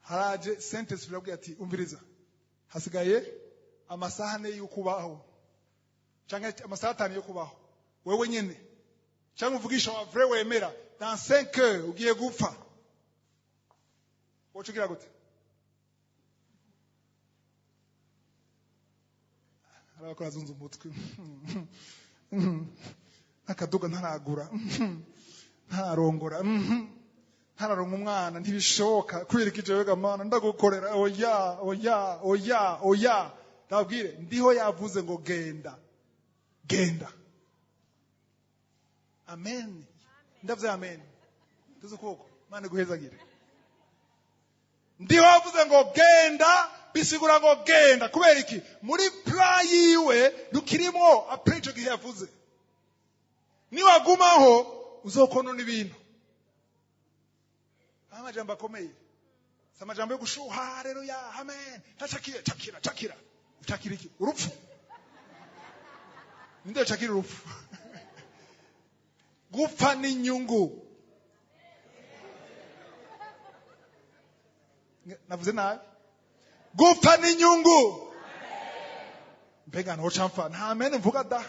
haraje sentence birabwira ati umviriza, hasigaye amasaha 4 yo kubaho canke amasaha 5 yo kubaho wewe nyene, cyangwa umuvugisha wa vrai wemera, dans 5 heures ugiye gupfa. Wocugira gute? Arabakora azunza umutwe, akaduga ntaragura, ntararongora, ntararonka umwana, ntibishoboka. Kubera iki jewe Mana ndagukorera? Oya, oya, oya, oya. Ndabwire, ndiho yavuze ngo genda, genda. Amen. Ndavuze amen. Tuzi ukuboko, Mana iguhezagire. Ndiho yavuze ngo genda, bisigura ngo genda. Kubera iki? Muri plan yiwe ntukirimwo après ico gihe yavuze. Niwagumaho uzokonona ibintu. Amajambo akomeye, si amajambo yo gushuha. Haleluya, amen. Tacakira, cakira, cakira, cakira iki? Urupfu. Ninde cakira urupfu? Gupfa ni inyungu. Navuze nabi? Gupfa ni inyungu. Mbega ntoca mpfa? Nta amen mvuga da.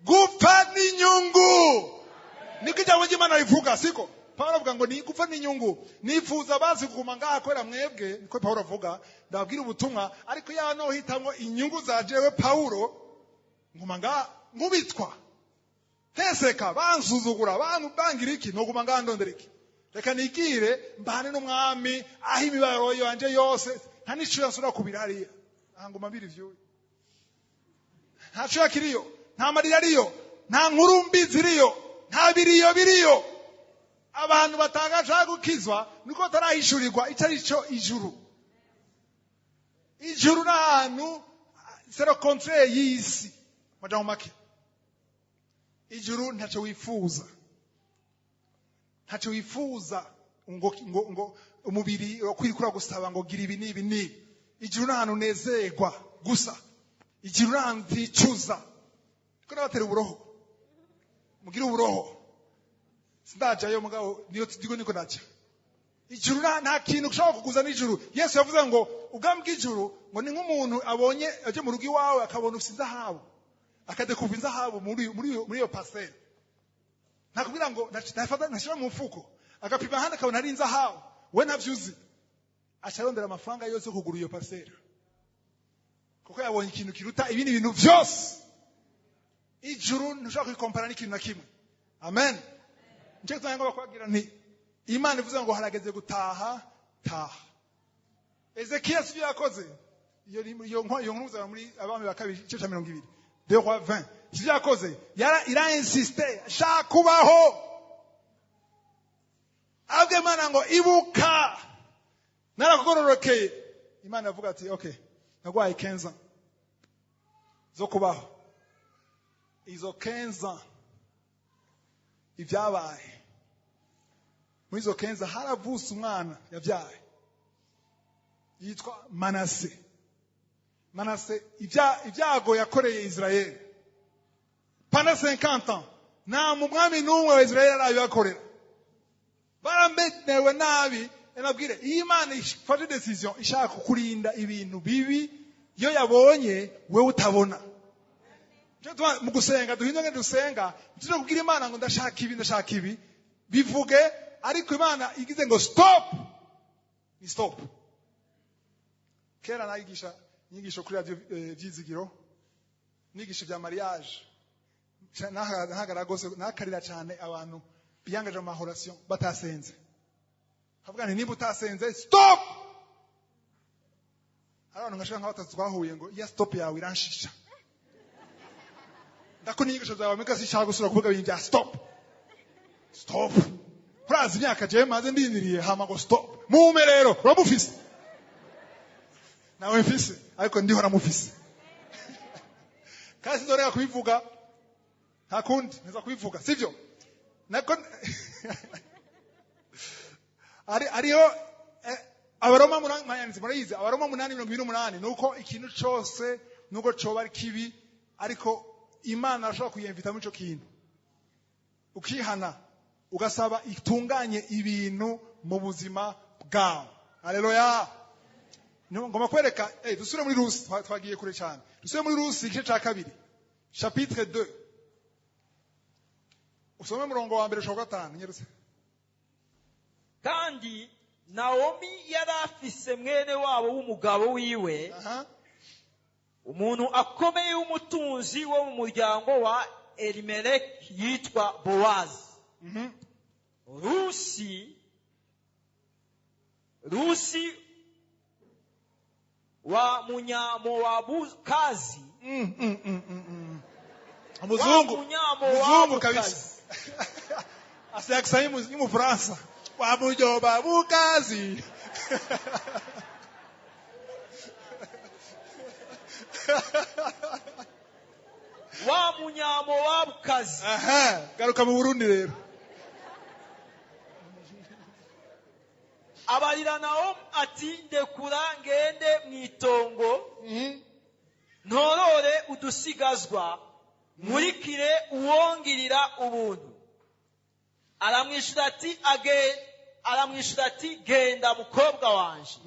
Gupfa ni inyungu, niko ijambo ry'Imana rivuga. Siko Paulo avuga ngo ni gupfa ni inyungu. Nifuza bazi kuguma ngaha kubera mwebwe, niko Paulo avuga, ndababwira ubutumwa, ariko ya no hitamwo inyungu za jewe Paulo, nguma ngaha nkubitwa, nteseka, bansuzugura, bangira iki, noguma ngaha ndondera iki? Reka nigire mbane n'umwami aho imibabaro yanje yose, nta n'ico yansubira kubira hariya. Aha nguma mbira ivyuya, nta cuya kiriyo, nta marira ariyo, nta nkuru mbi ziriyo, nta biriyo biriyo. Abantu batangashaka gukizwa niko batarahishurirwa ico ari cyo ijuru. Ijuru n'ahantu c'est le contraire y'isi. Majambo make, ijuru ntacyo wifuza, ntacyo wifuza ngo, ngo, ngo umubiri kwirikura gusaba ngo gira ibi n'ibi n'ibi. Ijuru n'ahantu unezerwa gusa. Ijuru n'ahantu uticuza. Ko nabatera uburoho, mugire uburoho. Sindajayo, mugabo niyo tudigo niko ndaja. Ijuru nta kintu ushobora kuguza n'ijuru. Yesu yavuze ngo ubwami bw'ijuru ngo ni nk'umuntu abonye aje mu rugo iwawe, akabona ufite inzahabu, akadekuva inzahabu muri iyo parcelle. Ntakubwira ngo ntafata, ntashyira mu mufuko, agapima ahandi akabona ari inzahabu, we ntavyo uzi, aca arondera amafaranga yose yo kugura iyo parcelle, kuko yabonye ikintu kiruta ibindi bintu byose. Ijuru ntushobora kwikompara n'ikintu na kimwe. Amen. Nicyo gituma ngomba kubabwira nti Imana ivuze ngo harageze gutaha, taha. Ezekiya sibyo yakoze. Iyo nkuru uzaba muri Abami ba Kabiri, igice cya 20, deux Rois 20. Sibyo yakoze. Yara ira insiste, shaka kubaho. Abwiye Imana ngo ibuka narakugororokeye. Imana avuga ati okay, naguhaye 15 zo kubaho. Izo 15, ibyabaye muri izo 15, haravutse umwana yabyaye yitwa Manase. Manase, ibyago yakoreye Israel pendant 50 ans, nta mu mwami n'umwe wa Israel arabibakorera. Baramerewe nabi. Nabwire, iyo Imana ifashe décision ishaka kukurinda ibintu bibi, iyo yabonye wewe utabona. Nico gituma mu gusenga duhindure, dusenga tuje kubwira Imana ngo ndashaka ibi, ndashaka ibi, bivuge. Ariko Imana igize ngo stop, ni stop. Kera nayigisha inyigisho kuri radio Vyizigiro, nigisha ibya mariage. Nahagarara rwose nakarira cyane abantu biyangaje mu ma relation batasenze. Havuga nti nimba utasenze, stop. Hari abantu nkashaka nka batatu twahuye ngo iya stop yawe iranshisha, ndakona inyigisho zawe mbega sinshaka gusubira kuvuga ibintu bya stop, stop. Urazi imyaka jewe maze ndindiriye hama ngo stop? Mume rero uramufise, nawe mfise, ariko ndiho namufise, kandi sinzoreka kubivuga. Nta kundi nza kubivuga, sivyo? Nako ari ariho Abaroma 8, murayizi, Abaroma 8:28, nuko ikintu cose nuko coba ari kibi, ariko Imana arashobora kuyemvita muri ico kintu, ukihana, ugasaba itunganye ibintu mu buzima bwawe. Haleluya. Ngomba kwereka, dusubire muri Rusi. Twagiye kure cyane. Dusubire muri Rusi, igice ca kabiri, chapitre 2, usome umurongo wa mbere ushobora gatanu, nyerutse. Kandi Nawomi yari afise mwene wabo w'umugabo wiwe, umuntu akomeye w'umutunzi wo mu muryango wa Elimeleki, yitwa Bowazi. Rusi wa Munyamowabukazi. Umuzungu. Wa Umuzungu kabisa. Munyamowabukazi. Asiakisa y'Umufaransa wa mujoba bukazi. Wa Munyamowabukazi. Aha, garuka mu Burundi rero. Abarira Nawomi ati ndekura ngende mu itongo, ntorore udusigazwa, nkurikire uwongirira ubuntu. Aramwishyura ati genda, mukobwa wanje.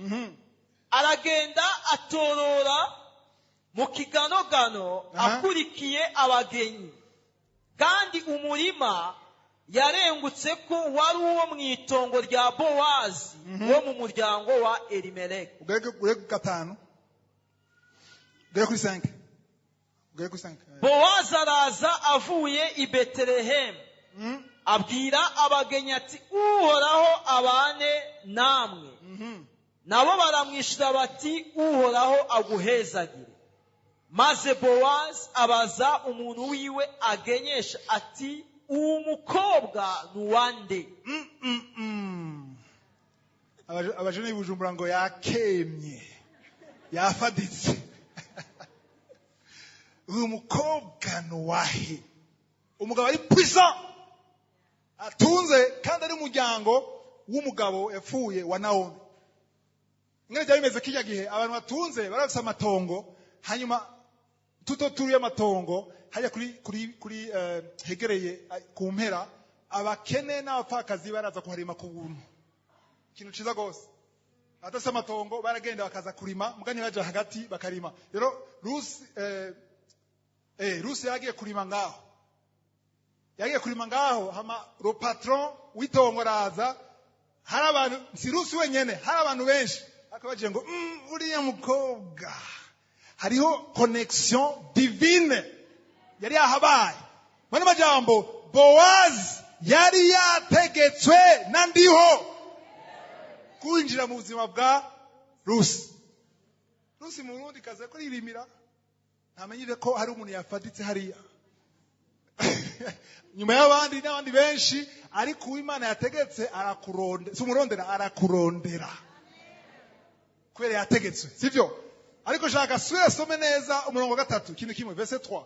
Aragenda, atorora mu kiganogano, akurikiye abagenyi. Kandi umurima yarengutse ko wari uwo mu itongo rya Bowazi wo mu muryango wa Elimeleki. Ugere ku gatanu, ugere kuri 5, ugere kuri 5. Bowazi araza avuye i Betelehemu, abwira abagenyi ati Uhoraho abane namwe. Nabo baramwishyura bati Uhoraho aguhezagire. Maze Bowazi abaza umuntu wiwe agenyesha ati uwo mukobwa ni uwande? Abajene b'i Bujumbura ngo yakemye, yafaditse. Uyu mukobwa ni uwahe? Umugabo ari puissant, atunze, kandi ari umuryango w'umugabo yapfuye wa Nawomi. Ingene byari bimeze kirya gihe, abantu batunze bari bafise amatongo, hanyuma tuto turiye amatongo. Hajya kuri hegereye ku mpera, abakene n'abapfakazi baraza kuharima ku buntu, ikintu ciza gose. Adafise amatongo baragenda bakaza kurima, muga ntibaja hagati, bakarima. Rero Rusi yagiye kurima ngaho, yagiye kurima ngaho. Hama le patron w'itongo araza. Hari abantu, si Rusi wenyene, hari abantu benshi, ariko bagiye ngo uriya mukobwa, hariho connexion divine yari yahabaye. Mwene majambo, Bowazi yari yategetswe na Ndiho kwinjira mu buzima bwa Rusi. Rusi mu Burundi kaze ko yirimira, ntamenyire ko hari umuntu yafaditse hariya nyuma y'abandi n'abandi benshi. Ariko uwimana yategetse arakurondera, si umurondera, arakurondera kubera yategetswe, sivyo? Ariko shaka sube some neza umurongo wa gatatu, ikintu kimwe, verset 3.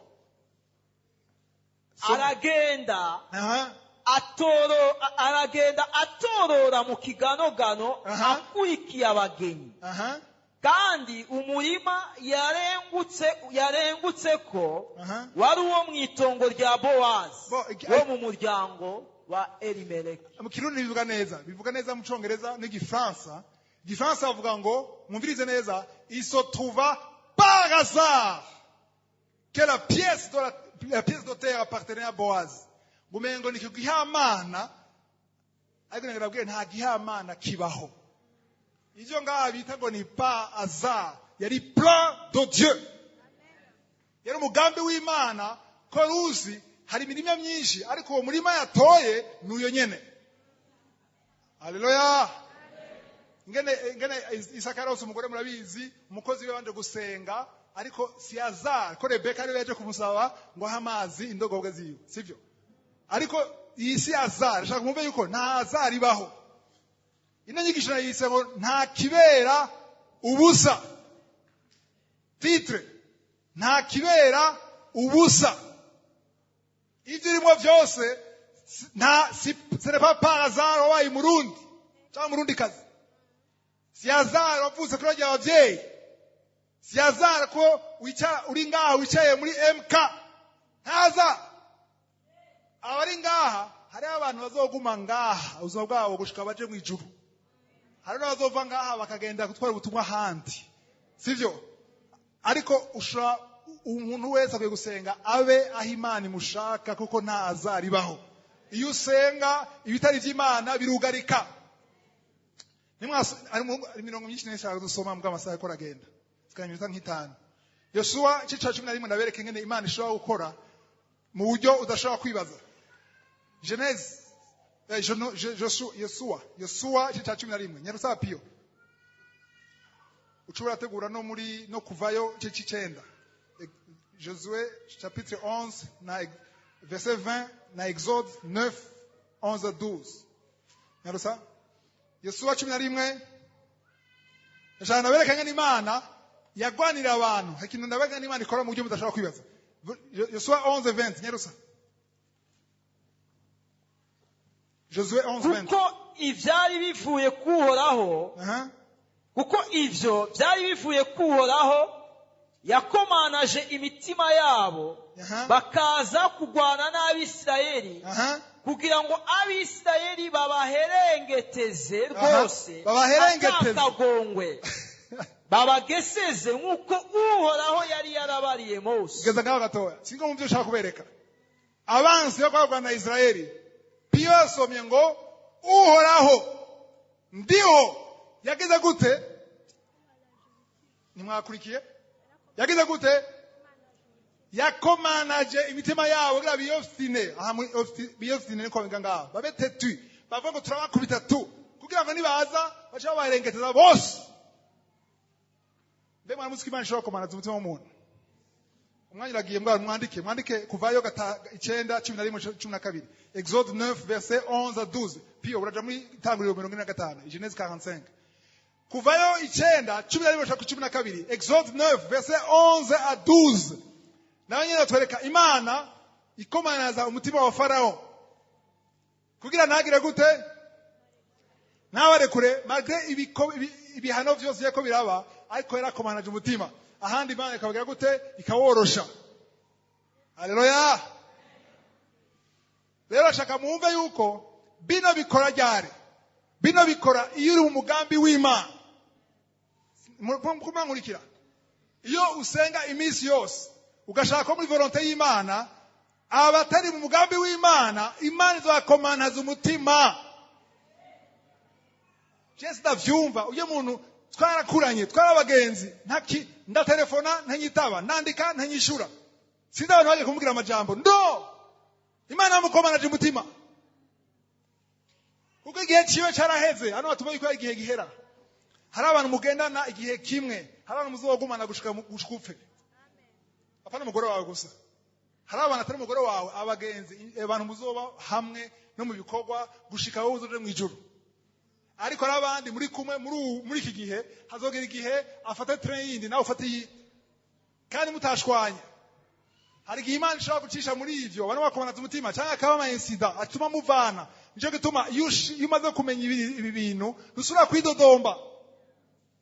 Aragenda aragenda atorora mu kiganogano akurikiye abageni. Kandi umurima yarengutse ko wari uwo mu itongo rya Bowazi wo mu muryango wa Elimeleki. Mu Kirundi bivuga neza, bivuga neza mu Congereza n'Igifaransa. Igifaransa bavuga ngo, mwumvirize neza, il se trouva par hasard que la pièce de terre appartenait à Boaz. Ngo umengo ni gihamana, ariko nababwiye nta gihamana kibaho. Ivyo ngaha bita ngo ni par hasard, yari plan de Dieu, yari umugambi w'Imana ko Rusi hari imirima myinshi, ariko uwo murima yatoye n'uyo nyene. Haleluya! Ingene Isaka yaronse umugore murabizi, umukozi we yabanje gusenga, ariko si hasard ko Rebeka ariwe yaje kumusaba ngo ahe amazi indogobwa ziwe, sivyo? Ariko iyi si hasard. Shaka mwumve yuko nta hasard ibaho. Ino nyigisho nayise ngo nta kibera ubusa. Titre: nta kibera ubusa. Ibyo urimo byose nta si, ce n'est pas par hasard wabaye Umurundi cyangwa Umurundi kazi. Si hasard wavutse kuri barya abavyeyi. Si hasard ko wicara uri ngaha, wicaye muri MK. Ntaza abari ngaha, hariho abantu bazoguma ngaha ubuzima bwabo gushika baje mu ijuru, hari n'abazova ngaha bakagenda gutwara ubutumwa ahandi, sivyo? Ariko ushobora, umuntu wese akwiye gusenga abe aho Imana imushaka, kuko nta hasard ibaho. Iyo usenga ibitari iby'Imana birugarika. Hari imirongo myinshi nshaka dusoma, mbwa amasaha ko aragenda, sikanya iminota nk'itanu. Yosuwa igice ca 11, ndabereka ingene Imana ishobora gukora mu buryo udashobora kwibaza. Genèse, Yosuwa igice ca 11, nyarusaba Piyo uca urategura no muri no Kuvayo igice c'icenda. Josué chapitre 11 na verset 20 na Exode 9 11 12. Nyarusa Yosuwa 11. Ndashaka ndabereka ingene Imana yagwanira abantu. Hari ikintu ndabereka ingene Imana ikora mu buryo mudashobora kwibaza. Yosuwa 11 20, nyarusa Josué 11 20. Kuko ivyari bivuye kuhoraho, kuko ivyo byari bivuye kuhoraho, yakomanaje imitima yabo, bakaza kurwana n'Abisirayeli, kugira ngo Abisirayeli babaherengeteze rwose, Babaherengeteze. atakagongwe, babageseze nk'uko Uhoraho yari yarabariye Mose. Geza ngaho gatoya, singo mu byo ushaka kubereka. Abansi yo kwagwana na Israeli, Piyo yasomye ngo Uhoraho Ndiho yagize gute? Ntimwakurikiye? Yagize gute? Yakomanaje imitima yabo kugira biyobstine. Aha muri biyobstine niko babivuga ngaho, babe têtu, bavuga ngo turabakubita tu, kugira ngo nibaza bace babaherengeteza bose. Mbe mwaramuzi ko Imana ishobora komanaza umutima w'umuntu? Umwanya uragiye, mbwa mwandike, mwandike Kuvayo 9 11 12, Exode 9 verset 11 à 12. Pio uraja muri Itanguriro 45, Genèse 45. Kuvayo 9 11 12, Exode 9 verset 11 à 12. Nawe nyine batwereka Imana ikomanaza umutima wa Farao kugira ntagire gute, ntabarekure, malgré ibihano vyose biriko biraba, ariko yarakomanaje umutima. Ahandi Imana ikabagira gute? Ikaworosha. Haleluya. Rero shaka mwumve yuko bino bikora ryari. Bino bikora iyo uri mu mugambi w'Imana. Mumankurikira. Iyo usenga iminsi yose ugashaka ko muri volonté y'Imana, abatari mu mugambi w'Imana, Imana izakomantaza umutima. Je ndavyumva, uyo muntu twarakuranye, twarabagenzi, ntaki ndatelefona ntanyitaba, nandika ntanyishura. Sinzi abantu baje kumubwira amajambo. No! Imana yamukomanaje umutima. Kuko igihe ciwe caraheze, hano batuma yuko igihe gihera. Hari abantu mugendana igihe kimwe, hari abantu muzogumana gushika upfe. Apana umugore wawe gusa. Hari abantu atari umugore wawe, abagenzi, abantu muzoba hamwe no mu bikorwa gushika wowe uzoje mu ijuru. Ariko hari abandi muri kumwe muri iki gihe, hazogera igihe afata train yindi nawe ufate iyi, kandi mutashwanye. Hari igihe Imana ishobora gucisha muri ivyo, abantu bakomanaza umutima cyangwa akaba ama incident atuma muvana. Nico gituma iyo umaze kumenya ibi bintu, ntusubira kwidodomba.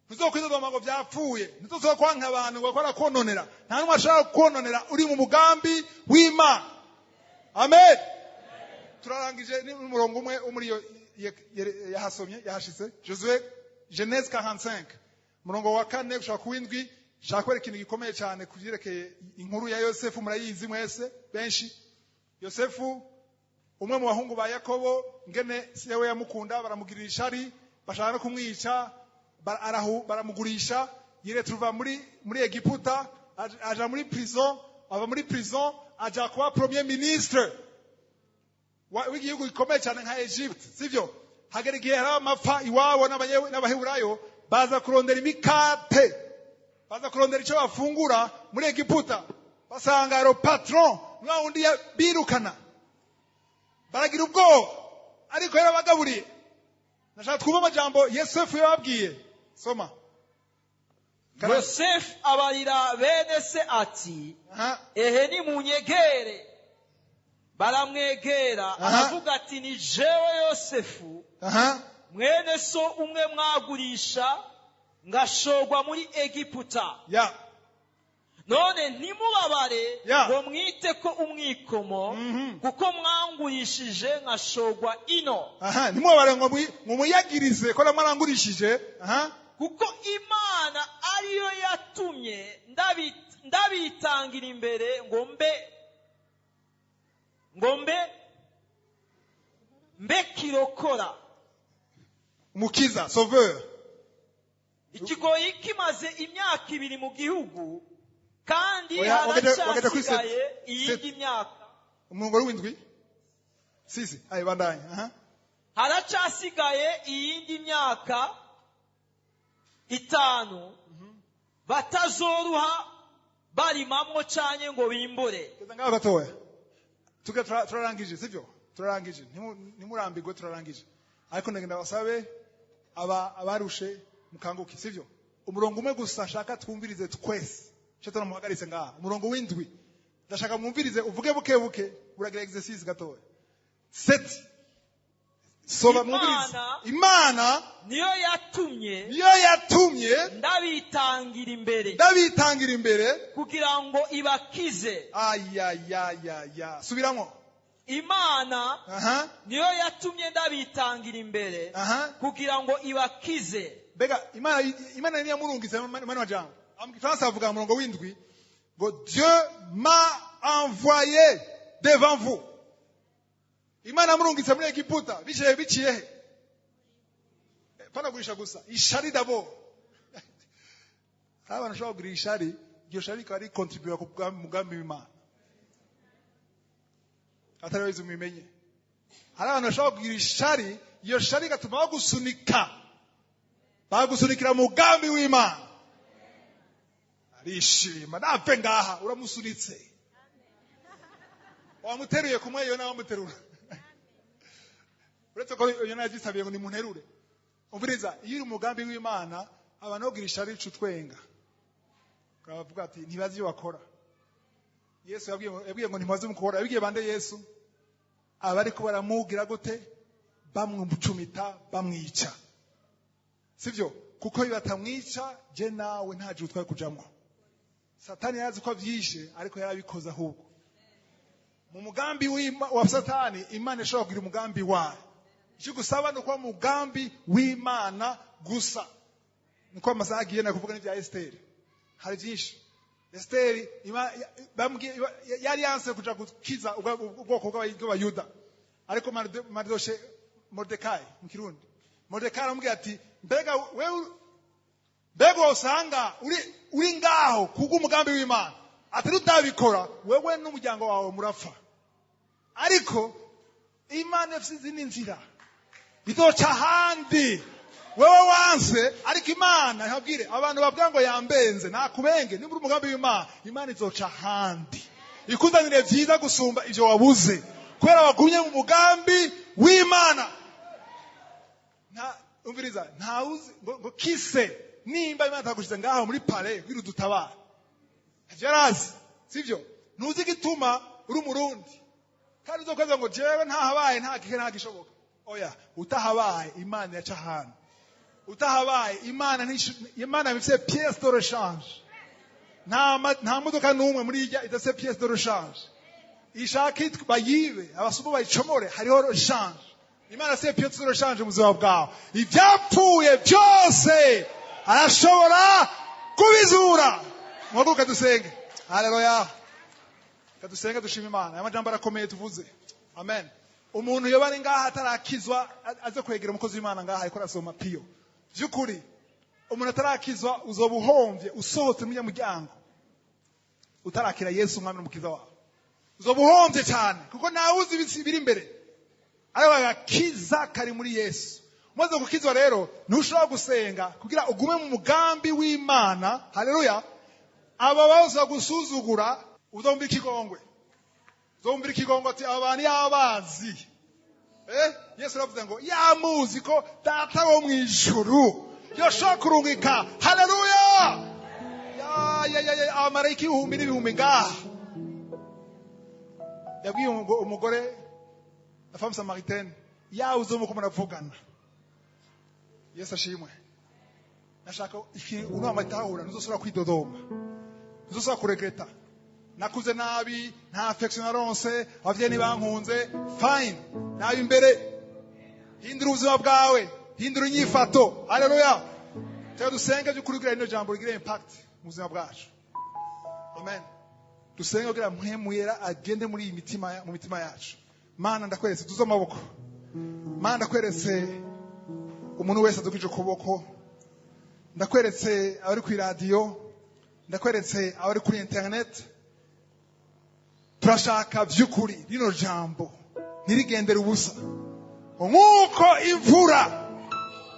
Ntuzokwidodomba ngo vyapfuye, ntuzosubira kwanka abantu ngo bakora kononera. Nta n'umwe ashobora kononera uri mu mugambi w'Imana. Amen. Turarangije n'umurongo umwe wo muri iyo yahasomye, yahashitse. Josué, Genèse 45, umurongo wa 4 gushika ku 7. Shaka kwereka ikintu gikomeye cyane kuvyerekeye inkuru ya Yosefu. Murayizi mwese benshi. Yosefu umwe mu bahungu ba Yakobo, ngene sewe yamukunda, baramugirira ishari, bashaka no kumwica, baramugurisha, yiretruva muri Egiputa, aja muri prison, ava muri prison aja kuba premier ministre w'igihugu gikomeye cyane nka Egypte, sivyo? Hagera igihe hari amapfa iwabo n'Abaheburayo baza kurondera imikate, baza kurondera icyo bafungura muri Egiputa, basanga ro patron mwa wundi birukana, baragira ubwoba, ariko yarabagaburiye. Nashaka twumve amajambo Yosefu yababwiye. Soma. Yosefu abarira bene se ati, ehe nimunyegere. Baramwegera, aravuga ati, ni jewe Yosefu, mwene so umwe mwagurisha ngashogwa muri Egiputa. None ntimubabare ngo mwite ko umwikomo, kuko mwangurishije nkashogwa ino. Ntimubabare ngo mumuyagirize ko namwarangurishije. Kuko Imana ariyo yatumye ndabitangira imbere ngo mbe kirokora, umukiza, sauveur. Ikigoyi kimaze imyaka 2 mu gihugu, kandi haracyasigaye iyindi myaka. Umurongo w'indwi sisi ayi bandanye. Haracyasigaye iyindi myaka 5 batazoruha barimamwo canye ngo bimbure. Ngaho gatoya tuge turarangije, sivyo? Turarangije, ntimurambirwe, turarangije. Ariko ndagenda basabe abarushe mukanguke, sivyo? Umurongo umwe gusa nshaka twumvirize twese. Cyo muhagaritse ngaha umurongo w'indwi, ndashaka mwumvirize, uvuge buke buke, uragira exercise gatoya. 7. Soba mwumvirize. Imana niyo yatumye, ndabitangira imbere, kugira ngo ibakize. Ayayayaya, subiramo. Imana niyo yatumye ndabitangira imbere, kugira ngo ibakize. Mbega Imana niyo yamurungitse mwana wa jambo. Mu Gifaransa avuga umurongo w'indwi ngo Dieu m'a envoyé devant vous. Imana yamurungitse muri Egiputa biciye he? Panagurisha gusa ishari dabo. Abantu bashobora kugira ishari, iryo shari rikaba rikontribuwa ku mugambi w'Imana. Atari wese mubimenye. Hari abantu bashobora kugira ishari, iyo shari igatuma bagusunika, bagusunikira mugambi w'Imana. Arishima, napfe ngaha, uramusunitse. Wamuteruye kumwe yo nawe wamuterura. Uretse ko yo nawe yagisabiye ngo nimunterure. Umviriza, iyo uri umugambi w'Imana, abantu bagira ishari icutwenga. Baravuga ati ntibazi ibyo bakora. Yesu yabwiye ngo ntibazi mukora. Yabwiye bande Yesu? Abariko baramugira gute? Bamwumucumita, bamwica. Sivyo? Kuko batamwica je nawe nta juru twari kujamwo. Satani yarazi ko avyishe, ariko yarabikoze ahubwo. Mu mugambi wa Satani, Imana ishobora kugira umugambi wayo. Icyo gusaba ni ukuba mu mugambi w'Imana gusa. Niko amasaha agiye, nakuvuga n'ibya Esiteri, hari byinshi. Esiteri bamubwiye, yari yanse kuja gukiza ubwoko bw'Abayuda, ariko Maridoshe, Moridekayi mu Kirundi, Moridekayi aramubwira ati: "Mbega wewe, mbega usanga uri ngaho kubw'umugambi w'Imana?" Atari utabikora, wewe n'umuryango wawe murapfa. Ariko Imana ifite izindi nzira, izoca ahandi. Wewe wanse, ariko Imana ntabwire abantu bavuga ngo yambenze, nakubenge. Niba uri umugambi w'Imana, Imana izoca ahandi ikuzanire byiza gusumba ibyo wabuze, kubera wagumye mu mugambi w'Imana. Nta umviriza, ntawuzi ngo kise nimba Imana itagushize ngaho muri palais kugira udutabara. Ntavyo yarazi, sivyo? Ntuzi igituma uri Umurundi, kandi uzokweza ngo jewe ntahabaye, nta gihe, nta gishoboka. Oya, utahabaye Imana yaca ahantu. Utahabaye Imana Imana ifise pièce de rechange. Nta modoka n'umwe muri ijya idafise pièce de rechange. Ishaka bayibe, abasumu bayicomore, hariho rechange. Imana ifise pièce de rechange mu buzima bwawe. Ibyapfuye byose arashobora kubizura. Muhaguruke dusenge. Haleluya! Kadusenge, dushima Imana. Aya majambo arakomeye tuvuze. Amen. Umuntu yoba ari ngaha atarakizwa, aze kwegera umukozi w'Imana ngaha ariko arasoma piyo. By'ukuri umuntu atarakizwa, uzoba uhombye usohotse muri muryango utarakira Yesu umwami n'umukiza wawe. Uzoba uhombye cyane, kuko ntawe uzi biri imbere. Ariko agakiza kari muri Yesu. Umaze gukizwa rero, ntushobora gusenga kugira ugume mu mugambi w'Imana. Haleluya! Aba baza gusuzugura, uzumva ikigongwe, uzumvira ikigongwe ati: "Aba bantu yabazi." Yesu aravuze ngo yamuzi ko Data wo mu ijuru yoshobora kurungika, haleluya, ya ya ya ya, abamarayika ibihumbi n'ibihumbi ngaha. Yabwiye umugore, la femme samaritaine, yawe uzomuko muravugana. Yesu ashimwe. Nashaka iki unama itahura: ntuzosubira kwidodoma, ntuzosubira kuregreta nakuze nabi, nta affection naronse, abavyeyi ntibankunze. Fine, nabi imbere. Hindura ubuzima bwawe, hindura inyifato. Haleluya! Reka dusenge by'ukuri kugira rino jambo rigire impact mu buzima bwacu. Amen. Dusenge kugira Mpwemu Yera agende muri iyi mitima, mu mitima yacu. Mana, ndakweretse, tuze amaboko. Mana, ndakweretse umuntu wese adugije ukuboko. Ndakweretse abari ku iradiyo, ndakweretse abari kuri internet. Turashaka by'ukuri rino jambo ntirigendere ubusa. Nk'uko imvura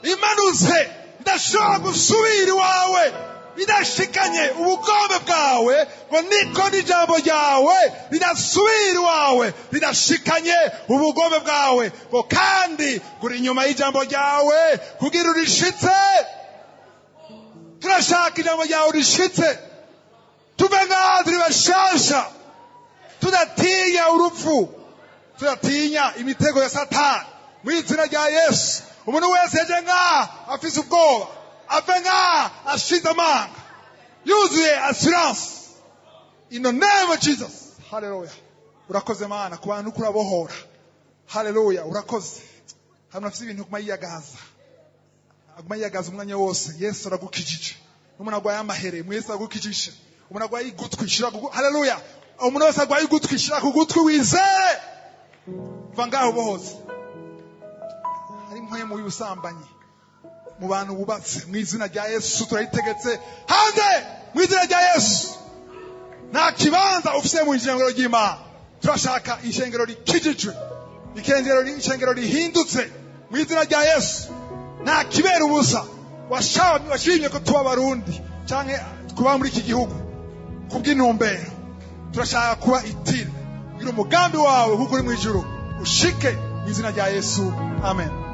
imanutse idashobora gusubira iwawe idashikanye ubugombe bwawe, ngo niko n'ijambo ryawe ridasubira iwawe ridashikanye ubugombe bwawe. Ngo kandi guri inyuma y'ijambo ryawe kugira urishitse. Turashaka ijambo ryawe urishitse, tuve ngaha turi bashasha, tudatinya urupfu, tudatinya imitego ya Satani, mu izina rya Yesu. Umuntu wese yaje ngaha afise ubwoba, ave ngaha ashize amanga, yuzuye assurance, in the name of Jesus. Haleluya! Urakoze Mana ku bantu urabohora. Haleluya! Urakoze. Hano afise ibintu aguma yiyagaza, aguma yiyagaza umwanya wose, Yesu aragukijije. N'umuntu agwaye amahere, mu Yesu aragukijije. Umuntu agwaye igutwi, shira ku, haleluya, umuntu wese agwaye igutwi, shira ku gutwi, wizere, va ngaho bohose. Hari impwemu y'ubusambanyi mu bantu bubatse, mu izina rya Yesu turayitegetse hanze. Mu izina rya Yesu, nta kibanza ufise mu ishengero ry'Imana. Turashaka ishengero rikijijwe, ishengero rihindutse, mu izina rya Yesu. Nta kibera ubusa. Washimye ko tuba Abarundi canke kuba muri iki gihugu kubw'intumbero. Turashaka kuba itire kugira umugambi wawe kuko uri mu ijuru ushike, mu izina rya Yesu. Amen.